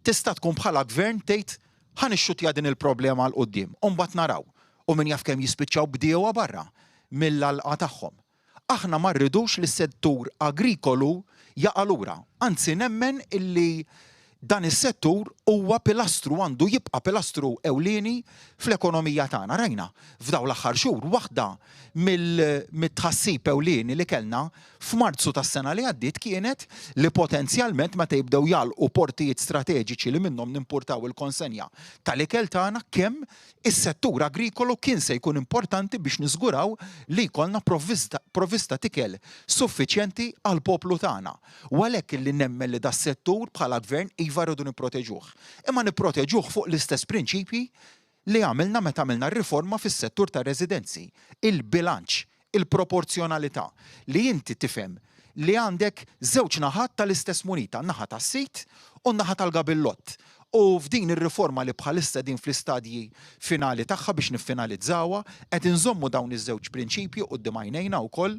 Tista' tkun bħala gvern tgħid ħa nixxuttja din il-problema 'l quddiem u mbagħad naraw u min jaf kemm jispiċċaw bdiewa barra mill-għalqa tagħhom. Aħna ma rridux li s-settur agrikolu jaqa' lura, anzi nemmen illi dan is-settur huwa pilastru, għandu jibqa' pilastru ewlieni fl-ekonomija tagħna. Rajna f'dawn l-aħħar xhur waħda mill-tħassib ewlieni li kellna f'Marzu tas-sena li għaddiet kienet li potenzjalment meta jibdew jagħlqu portijiet strateġiċi li minnhom nimpurtaw il-konsenja tal-ikel tagħna kemm Is-settur agrikolu kien se jkun importanti biex niżguraw li jkollna provvista t'ikel suffiċjenti għall-poplu tagħna. U għalhekk illi nemmen li das-settur bħala Gvern iva rridu nipproteġuh. Imma nipproteġuh fuq l-istess prinċipji li għamilna meta għamilna r-riforma fis-settur tar-residenzi, il-bilanċ, il-proporzjonalità, li inti tifhem li għandek żewġ naħat tal-istess munita, n-naħa tas-sid u n-naħa tal-gabillott. U f'din ir-riforma li bħalissa qegħdin fl-istadji finali tagħha biex niffinalizzawha, qed inżommu dawn iż-żewġ prinċipji quddiem għajnejna wkoll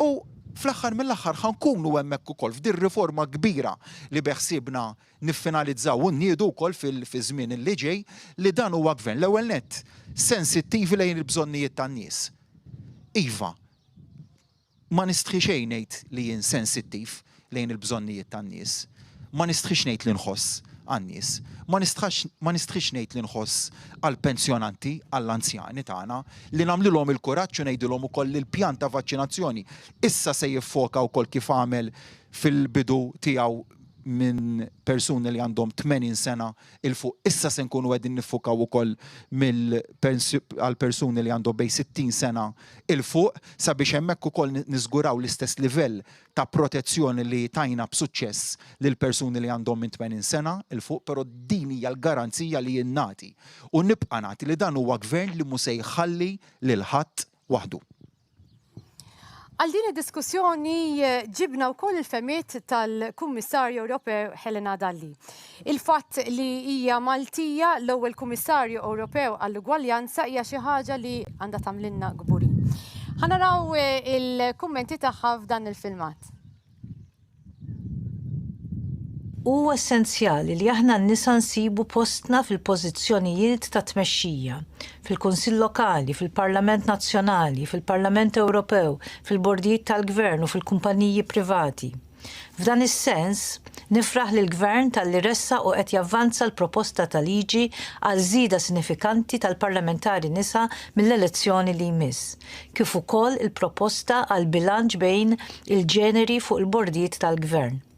u Fl-aħħar mill-aħħar ħa nkunu hemmhekk ukoll f'dir-riforma kbira li beħsiebna niffinalizzaw u nniedu wkoll fiż-żmien li ġej li dan huwa gvern l-ewwel nett sensittivi lejn il-bżonnijiet tan-nies. Iva, Ma nistħi xejn ngħid li jien sensittiv lejn il-bżonnijiet tan-nies. Ma nistħix ngħid li nħoss għan-nies. Ma nistħax ma nistħix ngħid li nħoss għall-pensjonanti, għall-anzjani tagħna, li nagħmlilhom il-kuraġġ u ngħidilhom ukoll li l-pjan ta' vaċċinazzjoni issa se jiffoka wkoll kif għamel fil-bidu tiegħu minn persuni li għandhom 80 sena 'il fuq. Issa se nkunu qegħdin niffukaw ukoll għal persuni li għandhom bejn 60 sena 'il fuq sabiex hemmhekk ukoll niżguraw l-istess livell ta' protezzjoni li tajna b'suċċess lil persuni li għandhom minn 80 sena 'il fuq, però din hija l-garanzija li jien nagħti u nibqa' nagħti li dan huwa gvern li mhu se jħalli lil ħadd waħdu. Għal din id-diskussjoni ġibna wkoll il-fehmiet tal-Kummissarju Ewropew Helena Dalli. Il-fatt li hija Maltija l-ewwel Kummissarju Ewropew għall-Ugwaljanza hija xi ħaġa li għandha tagħmlilna kburin. Ħa naraw il-kummenti tagħha f'dan il-filmat. Huwa essenzjali li aħna n-nisa nsibu postna fil-pożizzjonijiet ta' tmexxija, fil-Kunsill Lokali, fil-Parlament Nazzjonali, fil-Parlament Ewropew, fil-bordijiet tal-Gvern u fil-kumpaniji privati. F'dan is-sens, nifraħ lill-Gvern talli ressaq u qed javvanza l-proposta ta' liġi għal żieda sinifikanti tal-parlamentari nisa mill-elezzjoni li jmiss, kif ukoll il-proposta għal bilanċ bejn il-ġeneri fuq il-bordijiet tal-Gvern.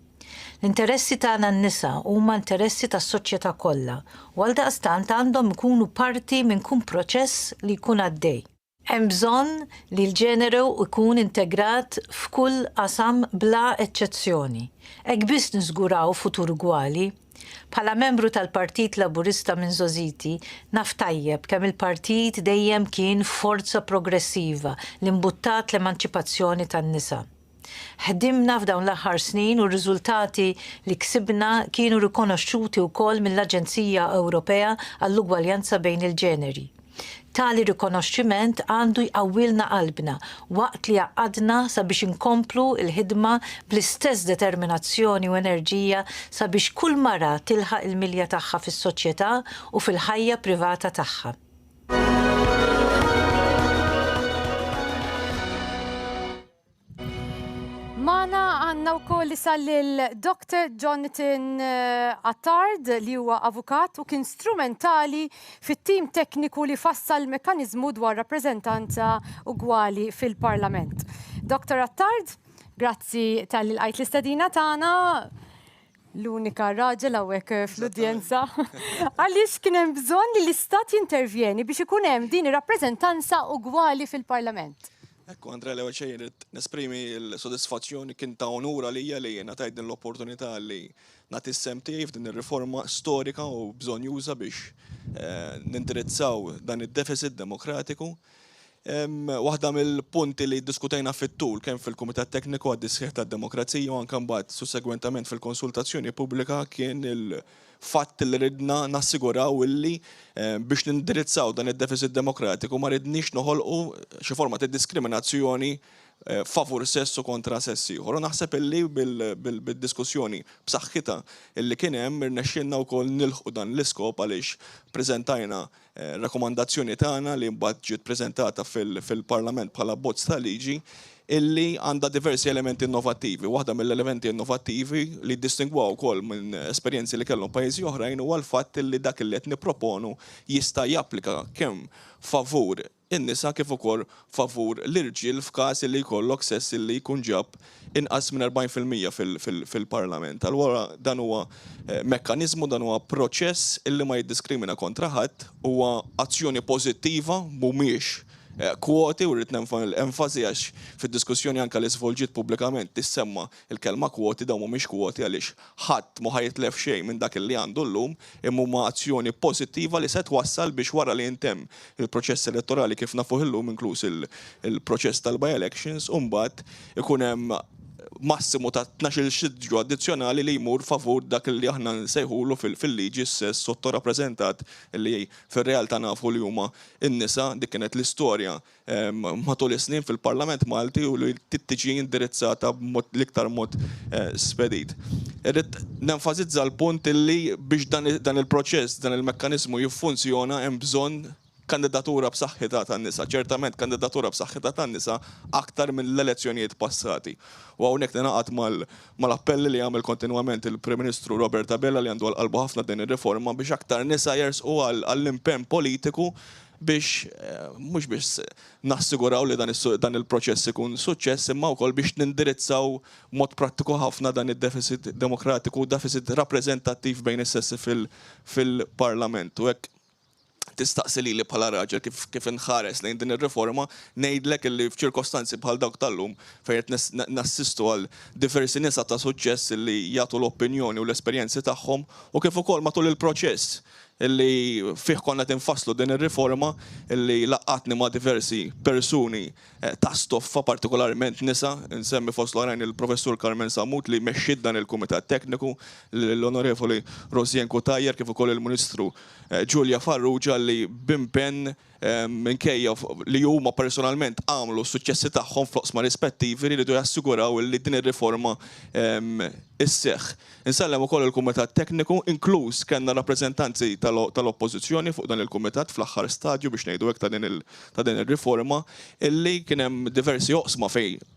L-interessi tagħna n-nisa huma interessi tas-soċjetà kollha u għaldaqstant għandhom ikunu parti minn kull proċess li jkun għaddej. Hemm bżonn li l-ġeneru jkun integrat f'kull qasam bla eċċezzjoni. Hekk biss niżguraw futur ugwali. Bħala membru tal-Partit Laburista minn żgħożiti, naf tajjeb kemm il-partit dejjem kien forza progressiva li mbuttat l-emanċipazzjoni tan-nisa. Ħdimna f'dawn l-aħħar snin u r-riżultati li ksibna kienu rikonoxxuti wkoll mill-Aġenzija Ewropea għall-Ugwaljanza bejn il-Ġeneri. Tali rikonoxximent għandu jqawwilna qalbna waqt li jgħaqqadna sabiex inkomplu l-ħidma bl-istess determinazzjoni u enerġija sabiex kull mara tilħaq il-milja tagħha fis-soċjetà u fil-ħajja privata tagħha. Magħna għandna wkoll issa lil Dr. Jonathan eh, Attard li huwa avukat u kien strumentali fit-tim tekniku li fassal mekkaniżmu dwar rappreżentanza ugwali fil-Parlament. Dr. Attard, grazzi talli lqajt l-istedina tagħna l-unika raġel hawnhekk eh, fl-udjenza. Għaliex kien hemm bżonn li l-istat jintervjeni biex ikun hemm din ir-rappreżentanza ugwali fil-Parlament. Ekku, Andrea, l-ewwel xejn irid nesprimi l-sodisfazzjoni kien ta' onur għalija li ngħatajt din l-opportunità li nagħti s-sehem tiegħi f'din ir-riforma storika u bżonnjuża biex eh, nindirizzaw dan id-deficit demokratiku. Waħda mill-punti li ddiskutejna fit-tul kemm fil-Kumitat Tekniku għad-Disħiħ tad-Demokrazija u anke mbagħad sussegwentament fil-konsultazzjoni pubblika kien il-fatt li ridna nassiguraw illi biex nindirizzaw dan id-deficit demokratiku ma ridniex noħolqu xi forma ta' diskriminazzjoni favur sess u kontra sess ieħor. U naħseb illi bid-diskussjoni b'saħħitha illi kien hemm irnexxielna wkoll nilħqu dan l-iskop għaliex preżentajna Rakkomandazzjoni tagħna li mbagħad ġiet preżentata fil-Parlament bħala abbozz ta' liġi illi għandha diversi elementi innovattivi. Waħda mill-elementi innovattivi li jiddistingwuha wkoll minn esperjenzi li kellhom pajjiżi oħrajn huwa l-fatt illi dak illi qed nipproponu jista' japplika kemm favur in-nisa kif ukoll favur l-irġiel f'każ illi jkollok sess illi jkun ġab inqas minn 40% fil-Parlament. Allura dan huwa mekkaniżmu, dan huwa proċess illi ma jiddiskrimina kontra ħadd, huwa azzjoni pożittiva, mhumiex kwoti u rrid nenfa' enfasi għax fid-diskussjoni anke li żvolġiet pubblikament tissemma l-kelma kwoti, dawn mhumiex kwoti għaliex ħadd mhu ħa jitlef xejn minn dak li għandu llum, imma huma azzjoni pożittiva li se twassal biex wara li jintemm il-proċess elettorali kif nafuh illum inkluż il-proċess tal-by-elections u mbagħad ikun hemm. massimu ta' 12-il siġġu addizzjonali li jmur favur dak li aħna nsejħulu fil-liġi s-sess sottorappreżentat li fir-realtà nafu li huma n-nisa. Dik kienet l-istorja matul is-snin fil-Parlament Malti u li trid tiġi indirizzata b'mod l-iktar mod spedit. Irrid nenfasizza l-punt li biex dan il-proċess, dan il-mekkaniżmu jiffunzjona hemm bżonn kandidatura b'saħħitha tan-nisa, ċertament kandidatura b'saħħitha tan-nisa aktar mill-elezzjonijiet passati. U hawnhekk ningħaqad mal-appelli li jagħmel kontinwament il-Prim Ministru Robert Abela li għandu għal qalbu ħafna din ir-riforma biex aktar nisa jersqu għall-impenn politiku biex mhux biss nassiguraw li dan il-proċess ikun suċċess imma wkoll biex nindirizzaw b'mod prattiku ħafna dan id-deficit demokratiku u deficit rappreżentattiv bejn is-sessi fil-Parlament. U hekk tistaqsi lili bħala raġel kif kif inħares lejn din ir-riforma, ngħidlek illi f'ċirkostanzi bħal dawk tal-lum fejn qed nassistu għal diversi nisa ta' suċċess illi jagħtu l-opinjoni u l-esperjenzi tagħhom u kif ukoll matul il-proċess illi fih konna qed infasslu din ir-riforma illi laqqgħatni ma' diversi persuni ta' stoffa, partikolarment nisa, insemmi fost l-oħrajn il-Professur Carmen Sammut li mexxiet dan il-Kumitat Tekniku, l-Onorevoli Rosianne Cutajar kif ukoll il-Ministru Julia Farrugia li b'impenn minkejja li huma personalment għamlu s-suċċessi tagħhom fl-oqsma rispettivi li riedu jassiguraw li din ir-riforma sseħħ. Insellem ukoll il-Kumitat Tekniku, inkluż kellna rappreżentanzi tal-Oppożizzjoni fuq dan il-Kumitat fl-aħħar stadju biex ngħidu hekk ta' din ir-riforma illi kien hemm diversi oqsma fejn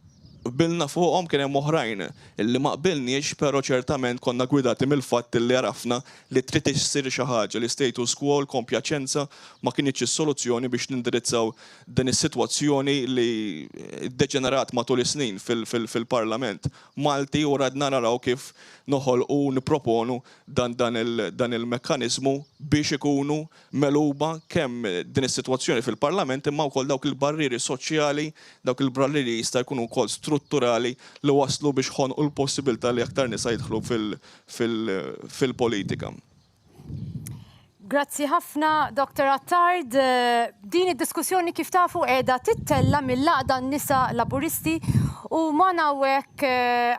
qbilna fuqhom, kien hemm oħrajn illi ma qbilniex però ċertament konna gwidati mill-fatt illi għarafna li trid issir xi ħaġa, li status quo, l-kompjaċenza ma kinitx is-soluzzjoni biex nindirizzaw din is-sitwazzjoni li ddeġenerat matul is-snin fil-Parlament Malti u radna naraw kif noħolqu u nipproponu dan il-mekkaniżmu biex ikunu megħluba kemm din is-sitwazzjoni fil-Parlament imma wkoll dawk il-barrieri soċjali, dawk il-barrieri li jista' jkunu wkoll strutturali li wasslu biex ħonqu l-possibilità li aktar nisa jidħlu fil-politika. Grazzi ħafna, Dr. Attard. Din id-diskussjoni kif tafu qiegħda tittella' mill-Għaqda Nisa Laburisti u magħna hawnhekk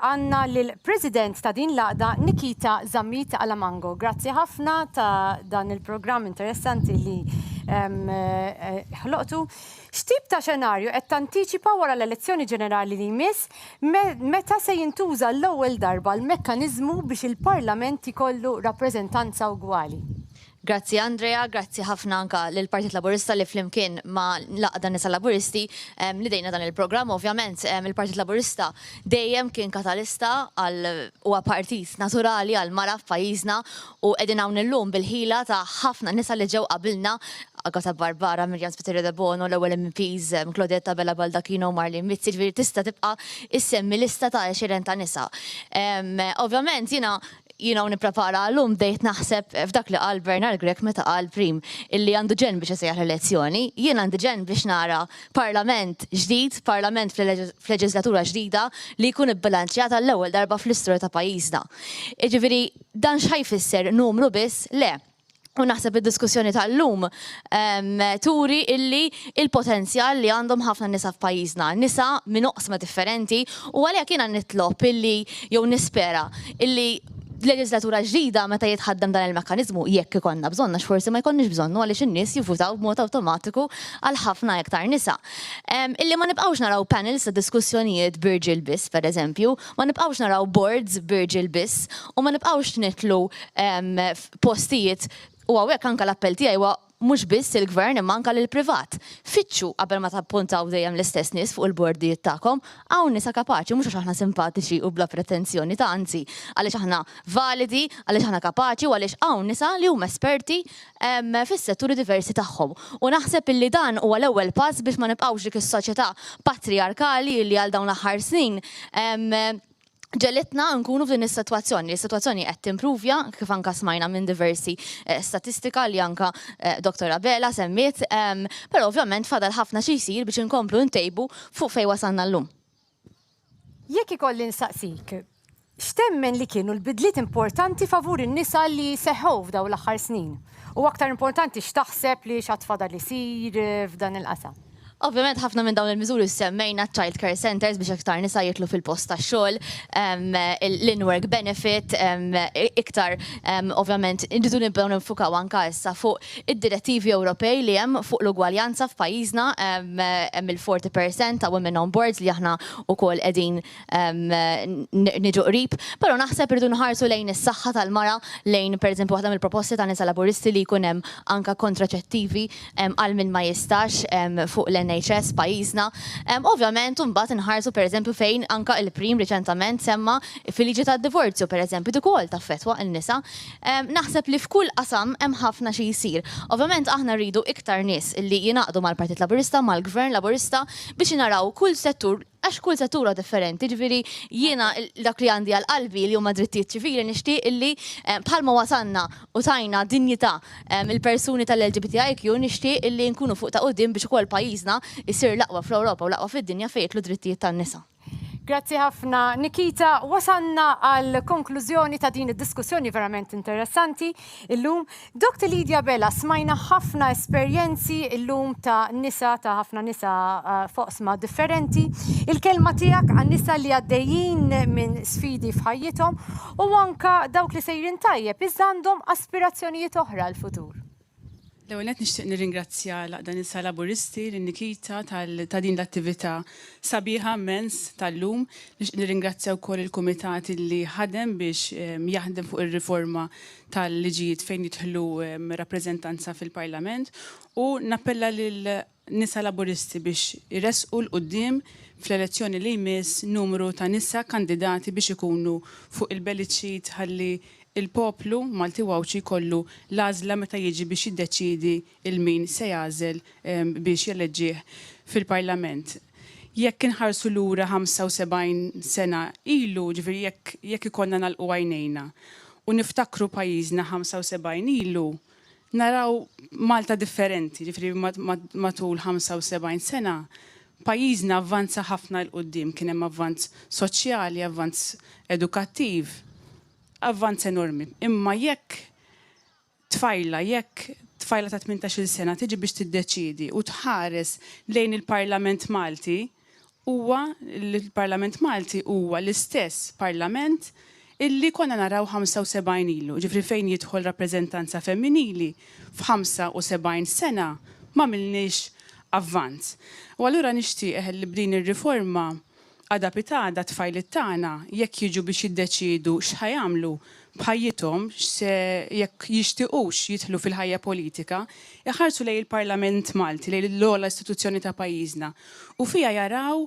għandna lill-President ta' din l-għaqda Nikita Zammit Alamango. Grazzi ħafna ta' dan il-programm interessanti li ħloqtu. X'tip ta' xenarju qed tantiċipa wara l-elezzjoni ġenerali li jmiss meta se jintuża l-ewwel darba l-mekkaniżmu biex il-Parlament ikollu rappreżentanza ugwali? Grazzi Andrea, grazzi ħafna anka lill-Partit Laburista li flimkien ma' l-Għaqda Nisa Laburisti nidejna dan il-programm. Ovvjament il-Partit Laburista dejjem kien katalista għal huwa partit naturali għall-mara f'pajjiżna u qegħdin hawn illum bil-ħila ta' ħafna nisa li ġew qabilna, Agata Barbara, Miriam Spiteri Debono, l-ewwel MEPs Claudette Abela Baldacchino u Marlene Mizzi, ġifieri tista' tibqa' issemmi lista ta' għexieren ta' nisa. Ovvjament jiena jiena u nipprepara għal-lum bdejt naħseb f'dak li qal Bernard Grech meta qal Prim illi għandu ġenn biex isejjaħ l-elezzjoni. Jien għandi ġenn biex nara Parlament ġdid, Parlament f'leġislatura ġdida li jkun ibbilanċjat għall-ewwel darba fl-istorja ta' pajjiżna. Jiġifieri dan x'ħa jfisser numru biss? Le. U naħseb id-diskussjoni tal-lum turi illi il-potenzjal li għandhom ħafna nisa f'pajjiżna, nisa minn oqsma differenti u għalhekk jiena nitlob illi jew nispera illi leġislatura ġdida meta jitħaddem dan il-mekkaniżmu jekk ikollna bżonn għax forsi ma jkollniex bżonnu għaliex in-nies jivvutaw b'mod awtomatiku għal ħafna iktar nisa. Illi ma nibqgħux naraw panels ta' diskussjonijiet b'irġiel biss, pereżempju, ma nibqgħux naraw boards b'irġiel biss u ma nibqgħux nidħlu f'postijiet u hawnhekk anke l-appell tiegħi huwa mhux biss lill-Gvern imma anke lill-privat. Fittxu qabel ma tappuntaw dejjem l-istess nies fuq il-bordijiet tagħkom. Hawn nisa kapaċi mhux għax aħna simpatiċi u bla pretensjoni ta' anzi għaliex aħna validi, għaliex aħna kapaċi u għaliex hawn nisa li huma esperti fis-setturi diversi tagħhom. U naħseb illi dan huwa l-ewwel pass biex ma nibqgħux dik is-soċjetà patrijarkali li għal dawn l-aħħar snin ġegħlitna nkunu f'din is-sitwazzjoni. Is-sitwazzjoni qed timpruvja, kif anka smajna minn diversi statistika li anka Dottor Abela semmiet, però ovvjament fadal ħafna xi jsir biex inkomplu ntejbu fuq fejn wasalna llum. Jekk ikolli nsaqsik, x'temmen li kienu l-bidliet importanti favur in-nisa li seħħew f'dawn l-aħħar snin? U aktar importanti x'taħseb li x'għad fadal isir f'dan il-qasam? Ovvjament ħafna minn dawn il-miżuri semmejna child care centers biex iktar nisa jidħlu fil-post tax-xogħol, l-in-work benefit, iktar ovvjament irridu nibdew ninfukaw anke issa fuq id-direttivi Ewropej li hemm fuq l-ugwaljanza f'pajjiżna, hemm il-40% ta' women on boards li aħna wkoll qegħdin niġu qrib, però naħseb irridu nħarsu lejn is-saħħa tal-mara, lejn pereżempju waħda mill-proposti ta' Nisa Laburisti li jkun hemm anke kontraċettivi għal min ma jistax fuq l-NHS pajjiżna. Ovvjament imbagħad inħarsu pereżempju fejn anke il-Prim riċentament semma fil-liġi tad-divorzju pereżempju dik ukoll taffettwa n-nisa. Naħseb li f'kull qasam hemm ħafna xi jsir. Ovvjament aħna rridu iktar nies li jingħaqdu mal-Partit Laburista, mal-Gvern Laburista biex naraw kull settur Għax kull settur huwa differenti, ġifieri jiena dak li għandi għal qalbi li huma drittijiet ċivili nixtieq illi bħalma wasalna u tajna dinjità il-persuni tal-LGBTIQ nixtieq illi nkunu fuq ta' quddiem biex ukoll pajjiżna jsir l-aqwa fl-Ewropa u l-aqwa fid-dinja fejn jidħlu drittijiet tan-nisa. Grazzi ħafna Nikita. Wasalna għal konklużjoni ta' din id-diskussjoni verament interessanti illum. Dr. Lydia Bela, smajna ħafna esperjenzi illum ta' nisa, ta' ħafna nisa f'oqsma differenti. Il-kelma tiegħek għan-nisa li għaddejjin minn sfidi f'ħajjithom u anka dawk li sejrin tajjeb iżda għandhom aspirazzjonijiet oħra għall-futur. L-ewwel nett nixtieq nirringrazzja l-Għaqda Nisa Laburisti, lil Nikita ta' din l-attività sabiħa mmens tal-lum. Nixtieq nirringrazzja wkoll il-kumitat li ħadem biex jaħdem fuq ir-riforma tal-liġijiet fejn jidħlu rappreżentanza fil-Parlament u nappella lil nisa Laburisti biex iressqu 'l quddiem fl-elezzjoni li jmiss numru ta' nisa kandidati biex ikunu fuq il-ballot sheet ħalli l-poplu Malti u Għawdxi jkollu l-għażla meta jiġi biex jiddeċiedi 'l min se jagħżel biex jeleġġih fil-Parlament. Jekk inħarsu lura 75 sena ilu, ġifieri jekk jekk ikollna nagħlqu għajnejna u niftakru pajjiżna 75 ilu, naraw Malta differenti, ġifieri matul 75 sena pajjiżna avvanza ħafna 'l quddiem, kien hemm avvanz soċjali, avvanz edukattiv, avvanz enormi. Imma jekk tfajla, jekk tfajla ta' tmintax-il sena tiġi biex tiddeċiedi u tħares lejn il-Parlament Malti, huwa l-Parlament Malti huwa l-istess Parlament illi konna naraw 75 ilu, jiġifieri fejn jidħol rappreżentanza femminili f'75 sena m'għamilniex avvanz. U allura nixtieq li b'din ir-riforma Għada pitgħada t-tfajliet tagħna jekk jiġu biex jiddeċiedu x'ħa jagħmlu b'ħajjithom, x'se jekk jixtiqux jidħlu fil-ħajja politika, iħarsu lejn il-Parlament Malti, lejn l-ogħla istituzzjoni ta' pajjiżna u fiha jaraw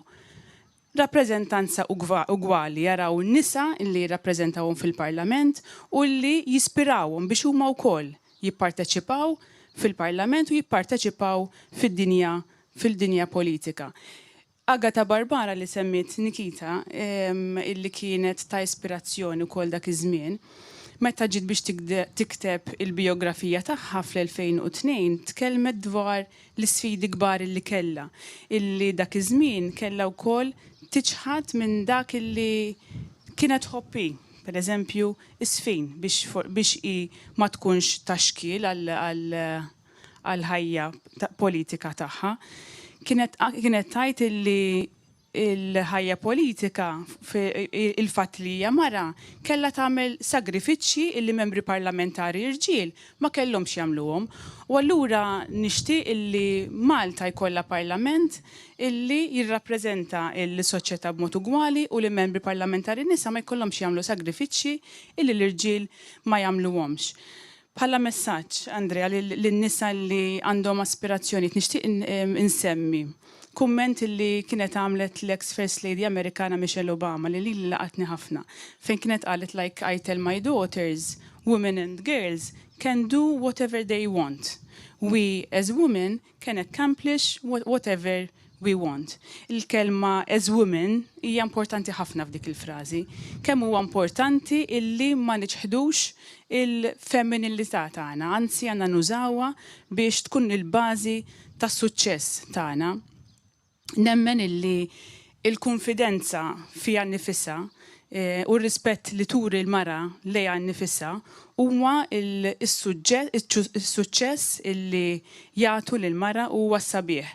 rappreżentanza ugwali, jaraw nisa li jirrappreżentawhom fil-Parlament u li jispirawhom biex huma wkoll jipparteċipaw fil-Parlament u jipparteċipaw fid-dinja fil-dinja politika. Agata Barbara li semmiet Nikita, illi kienet ta' ispirazzjoni wkoll dak iż-żmien, meta ġiet biex tikteb il-bijografija tagħha fl-2002 tkellmet dwar l-isfidi kbar illi kellha, illi dak iż-żmien kellha wkoll tiċħad minn dak illi kienet tħobb hi, per eżempju ż-żfin biex biex hi ma tkunx ta' xkiel għal għall-ħajja politika tagħha. Kienet kienet tgħid illi l-ħajja politika, il-fatt li hija mara, kellha tagħmel sagrifiċċji illi membri parlamentari rġiel ma kellhomx jagħmluhom. U allura nixtieq illi Malta jkollha parlament illi jirrappreżenta l-soċjetà b'mod ugwali u li membri parlamentari nisa ma jkollhomx jagħmlu sagrifiċċji illi l-irġiel ma jagħmluhomx. Bħala messaġġ, Andrea, lin-nisa li għandhom aspirazzjonijiet, nixtieq insemmi kumment li kienet għamlet l-ex First Lady Amerikana Michelle Obama li lili laqatni ħafna, fejn kienet qalet like I tell my daughters, women and girls can do whatever they want. We as women can accomplish whatever we want. Il-kelma as women hija importanti ħafna f'dik il-frażi. Kemm huwa importanti illi ma niċħdux il-femminilità tagħna, anzi għandna nużawha biex tkun il-bażi tas-suċċess tagħna. Nemmen illi l-kunfidenza fiha nnifisha u r-rispett li turi l-mara lejha nnifisha huma s-suċċess illi jagħtu lill-mara u huwa s-sabiħ.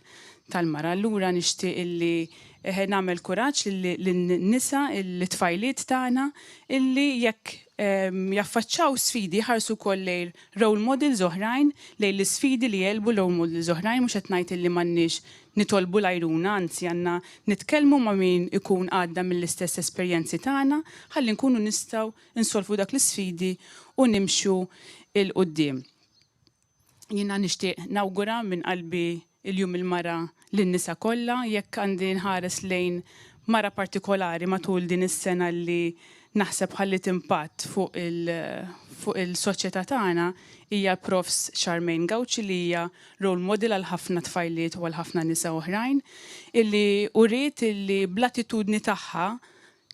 tal-mara. Allura nixtieq illi nagħmel kuraġġ lin-nisa, lit-tfajliet tagħna illi jekk jaffaċċaw sfidi jħarsu wkoll lejn role models oħrajn, lejn l-isfidi li għelbu role models oħrajn, mhux qed ngħid illi m'għandniex nitolbu l-għajruna, anzi għandna nitkellmu ma' min ikun għadda mill-istess esperjenzi tagħna ħalli nkunu nistgħu nsolvu dak l-isfidi u nimxu 'l quddiem. Jiena nixtieq nawgura minn qalbi l-Jum il-Mara lin-nisa kollha. Jekk għandi nħares lejn mara partikolari matul din is-sena li naħseb ħalliet impatt fuq il fuq il-soċjetà tagħna hija Profs Charmaine Gauci li hija role model għal ħafna tfajliet u għal ħafna nisa oħrajn illi uriet illi bl-attitudni tagħha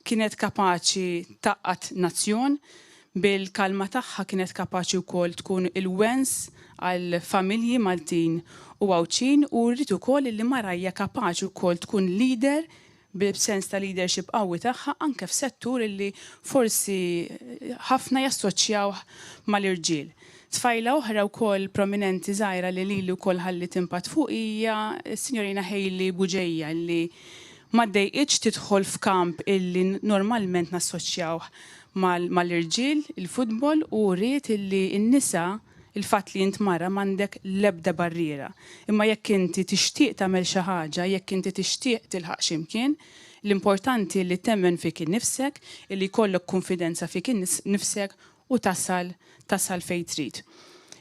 kienet kapaċi tgħaqqad nazzjon, bil-kalma tagħha kienet kapaċi wkoll tkun il-wens għal familji Maltin u Għawdxin u wriet ukoll illi mara hija kapaċi wkoll tkun leader b'sens ta' leadership qawwi tagħha anke f'settur illi forsi ħafna jassoċjawh mal-irġiel. Tfajla oħra wkoll prominenti żgħira li lili wkoll ħalliet impatt fuqi hija s-Sinjorina Hailey Bugeja illi Ma ddejqitx tidħol f'kamp illi normalment nassoċjawh mal-irġiel, il-futbol, u uriet illi n-nisa, il-fatt li int mara m'għandek l-ebda barriera. Imma jekk inti tixtieq tagħmel xi ħaġa, jekk inti tixtieq tilħaq xi mkien, l-importanti li temmen fik innifsek, illi jkollok kunfidenza fik innifsek u tasal tasal fejn trid.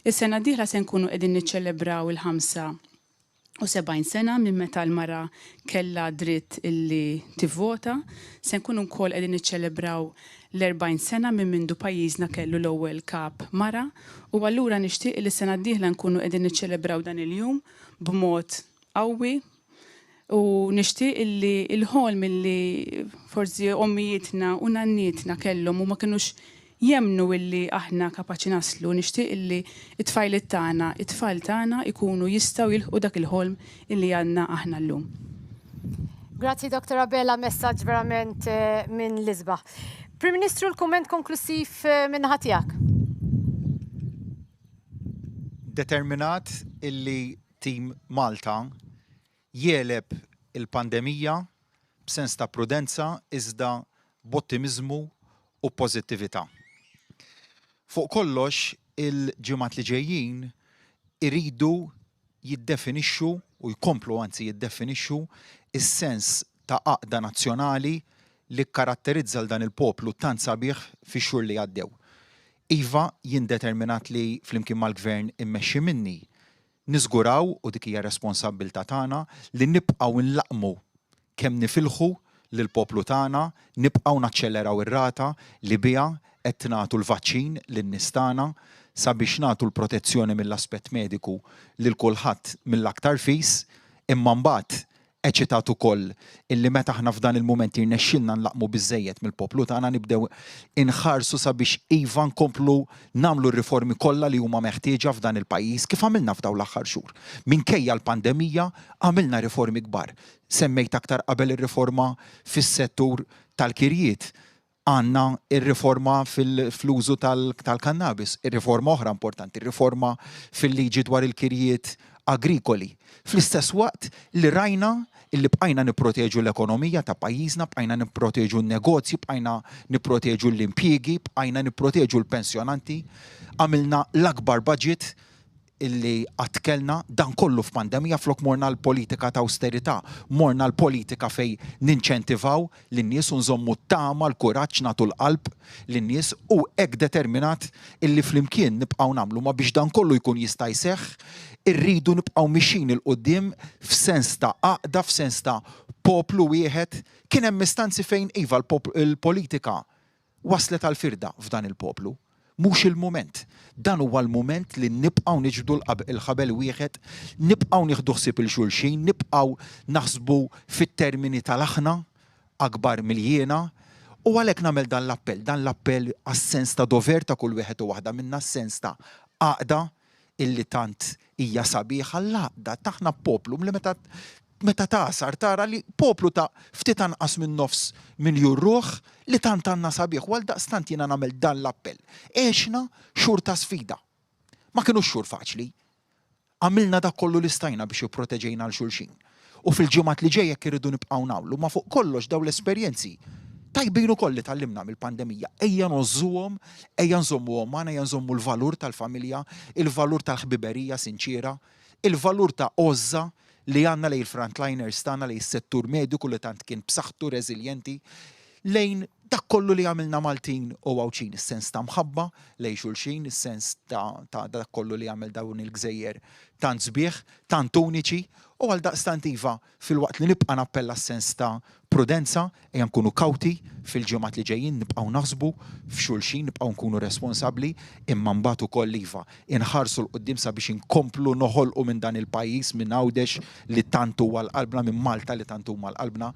Is-sena d-dieħla se nkunu qegħdin niċċelebraw il-75 sena minn meta l-mara kellha dritt illi tivvota. Se nkunu wkoll qegħdin niċċelebraw l-40 sena minn mindu pajjiżna kellu l-ewwel kap mara u allura nixtieq illi s-sena d-dieħla nkunu qegħdin niċċelebraw dan il-jum b'mod qawwi, U nixtieq illi l-ħolm illi forsi ommijietna u nannietna kellhom u ma kinux jemmnu illi aħna kapaċi naslu, nixtieq illi t-tfajliet tagħna, it-tfal tagħna jkunu jistgħu jilħqu dak il-ħolm illi għandna aħna llum. Grazzi Dottor Abela, messaġġ verament minn l-isbaħ. Prim Ministru l-kumment konklussiv min-naħa tiegħek. Determinat illi Team Malta jegħleb il-pandemija b'sens ta' prudenza iżda b'ottimiżmu u pożittività. Fuq kollox, il-ġimgħat li ġejjin iridu jiddefinixxu u jkomplu anzi jiddefinixxu s-sens ta' għaqda nazzjonali li kkaratterizza 'l dan il-poplu tant sabiħ fix-xhur li għaddew. Iva, jien determinat li flimkien mal-Gvern immexxi minni, niżguraw, u dik hija responsabbiltà tagħna, li nibqgħu nlaqqmu kemm nifilħu lill-poplu tagħna, nibqgħu naċċelleraw ir-rata li biha qed nagħtu l-vaċċin lin-nies tagħna sabiex nagħtu l-protezzjoni mill-aspett mediku lil kulħadd mill-aktar fis, imma mbagħad Eċitat ukoll illi meta aħna f'dan il-mument jirnexxilna nlaqqmu biżżejjed mill-poplu tagħna nibdew inħarsu sabiex iva nkomplu nagħmlu r-riformi kollha li huma meħtieġa f'dan il-pajjiż kif għamilna f'dawn l-aħħar xhur. Minkejja l-pandemija għamilna riformi kbar. Semmejt aktar qabel ir-riforma fis-settur tal-kirjiet. Għandna r-riforma fl-użu tal-kannabis, riforma oħra importanti, riforma fil-liġi dwar il-kirjiet agrikoli. Fl-istess waqt li rajna li bqajna nipproteġu l-ekonomija ta' pajjiżna, bqajna nipproteġu n-negozji, bqajna nipproteġu l-impjiegi, bqajna nipproteġu l-pensjonanti, għamilna l-akbar budget illi qatt kellna, dan kollu f'pandemija flok morna għal politika ta' awsterità, morna għal politika fejn ninċentivaw lin-nies u nżommu t-tama, l-kuraġġ, nagħtu l-qalb lin-nies u hekk determinat illi flimkien nibqgħu nagħmlu. Ma biex dan kollu jkun jista' jseħħ, irridu nibqgħu mixjin 'il quddiem f'sens ta' għaqda, f'sens ta' poplu wieħed. Kien hemm istanzi fejn iva l-politika waslet għall-firda f'dan il-poplu. Mhux il-mument. Dan huwa l-mument li nibqgħu niġbdu l-ħabel wieħed, nibqgħu nieħdu ħsieb 'il xulxin, nibqgħu naħsbu fit-termini tal-aħna akbar mill-jiena. U għalhekk nagħmel dan l-appell, dan l-appell għas-sens ta' dover ta' kull wieħed u waħda minna, s-sens ta' għaqda illi tant hija sabiħa, l-għaqda t'aħna poplu li meta meta tagħsar tara li poplu ta' ftit anqas minn nofs miljun ruħ li tant għandna sabiħ u għaldaqstant jiena nagħmel dan l-appell. Għexna xhur ta' sfida. Ma kinux xhur faċli. Għamilna dak kollu li stajna biex ipproteġejna 'l xulxin. U fil-ġimgħat li ġej hekk irridu nibqgħu nagħmlu. Ma fuq kollox dawn l-esperjenzi tajbin ukoll li tgħallimna mill-pandemija, ejja ngħożżuhom, ejja nżommuhom magħna, ejja nżommu l-valur tal-familja, il-valur tal-ħbiberija sinċiera, il-valur ta' għożża li għandna lejn il-frontliners tagħna, lejn is-settur mediku li tant kien b'saħħtu, reżiljenti, lejn dak kollu li jagħmilna Maltin u Għawdxin, is-sens ta' mħabba lejn xulxin, is-sens ta' ta' dak kollu li jagħmel dawn il-gżejjer tant sbieħ, tant uniċi, u għaldaqstant iva, filwaqt li nibqa' nappella għas-sens ta' prudenza, ejja nkunu kawti fil-ġimgħat li ġejjin, nibqgħu naħsbu f'xulxin, nibqgħu nkunu responsabbli, imma mbagħad ukoll iva, inħarsu 'l quddiem sabiex inkomplu noħolqu minn dan il-pajjiż, minn Għawdex li tant huwa għal qalbna, minn Malta li tant huma għal qalbna,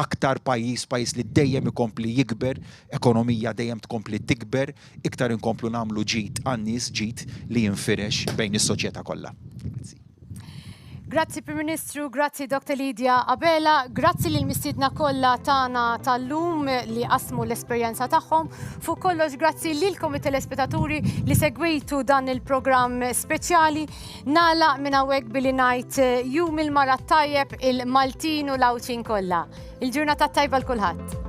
aktar pajjiż, pajjiż li dejjem ikompli jikber, ekonomija dejjem tkompli tikber, iktar inkomplu nagħmlu ġid għan-nies, ġid li jinfirex bejn is-soċjetà kollha. Grazzi. Grazzi Prim Ministru, grazzi Dr. Lydia Abela, grazzi lil mistiedna kollha tagħna tal-lum li qasmu l-esperjenza tagħhom. Fuq kollox grazzi lilkom it-telespettaturi li segwejtu dan il-programm speċjali. Nagħlaq minn hawnhekk billi ngħid eh, jum il-mara tajjeb il-Maltin u l-Għawdxin kollha. Il-ġurnata tajba l kulħadd.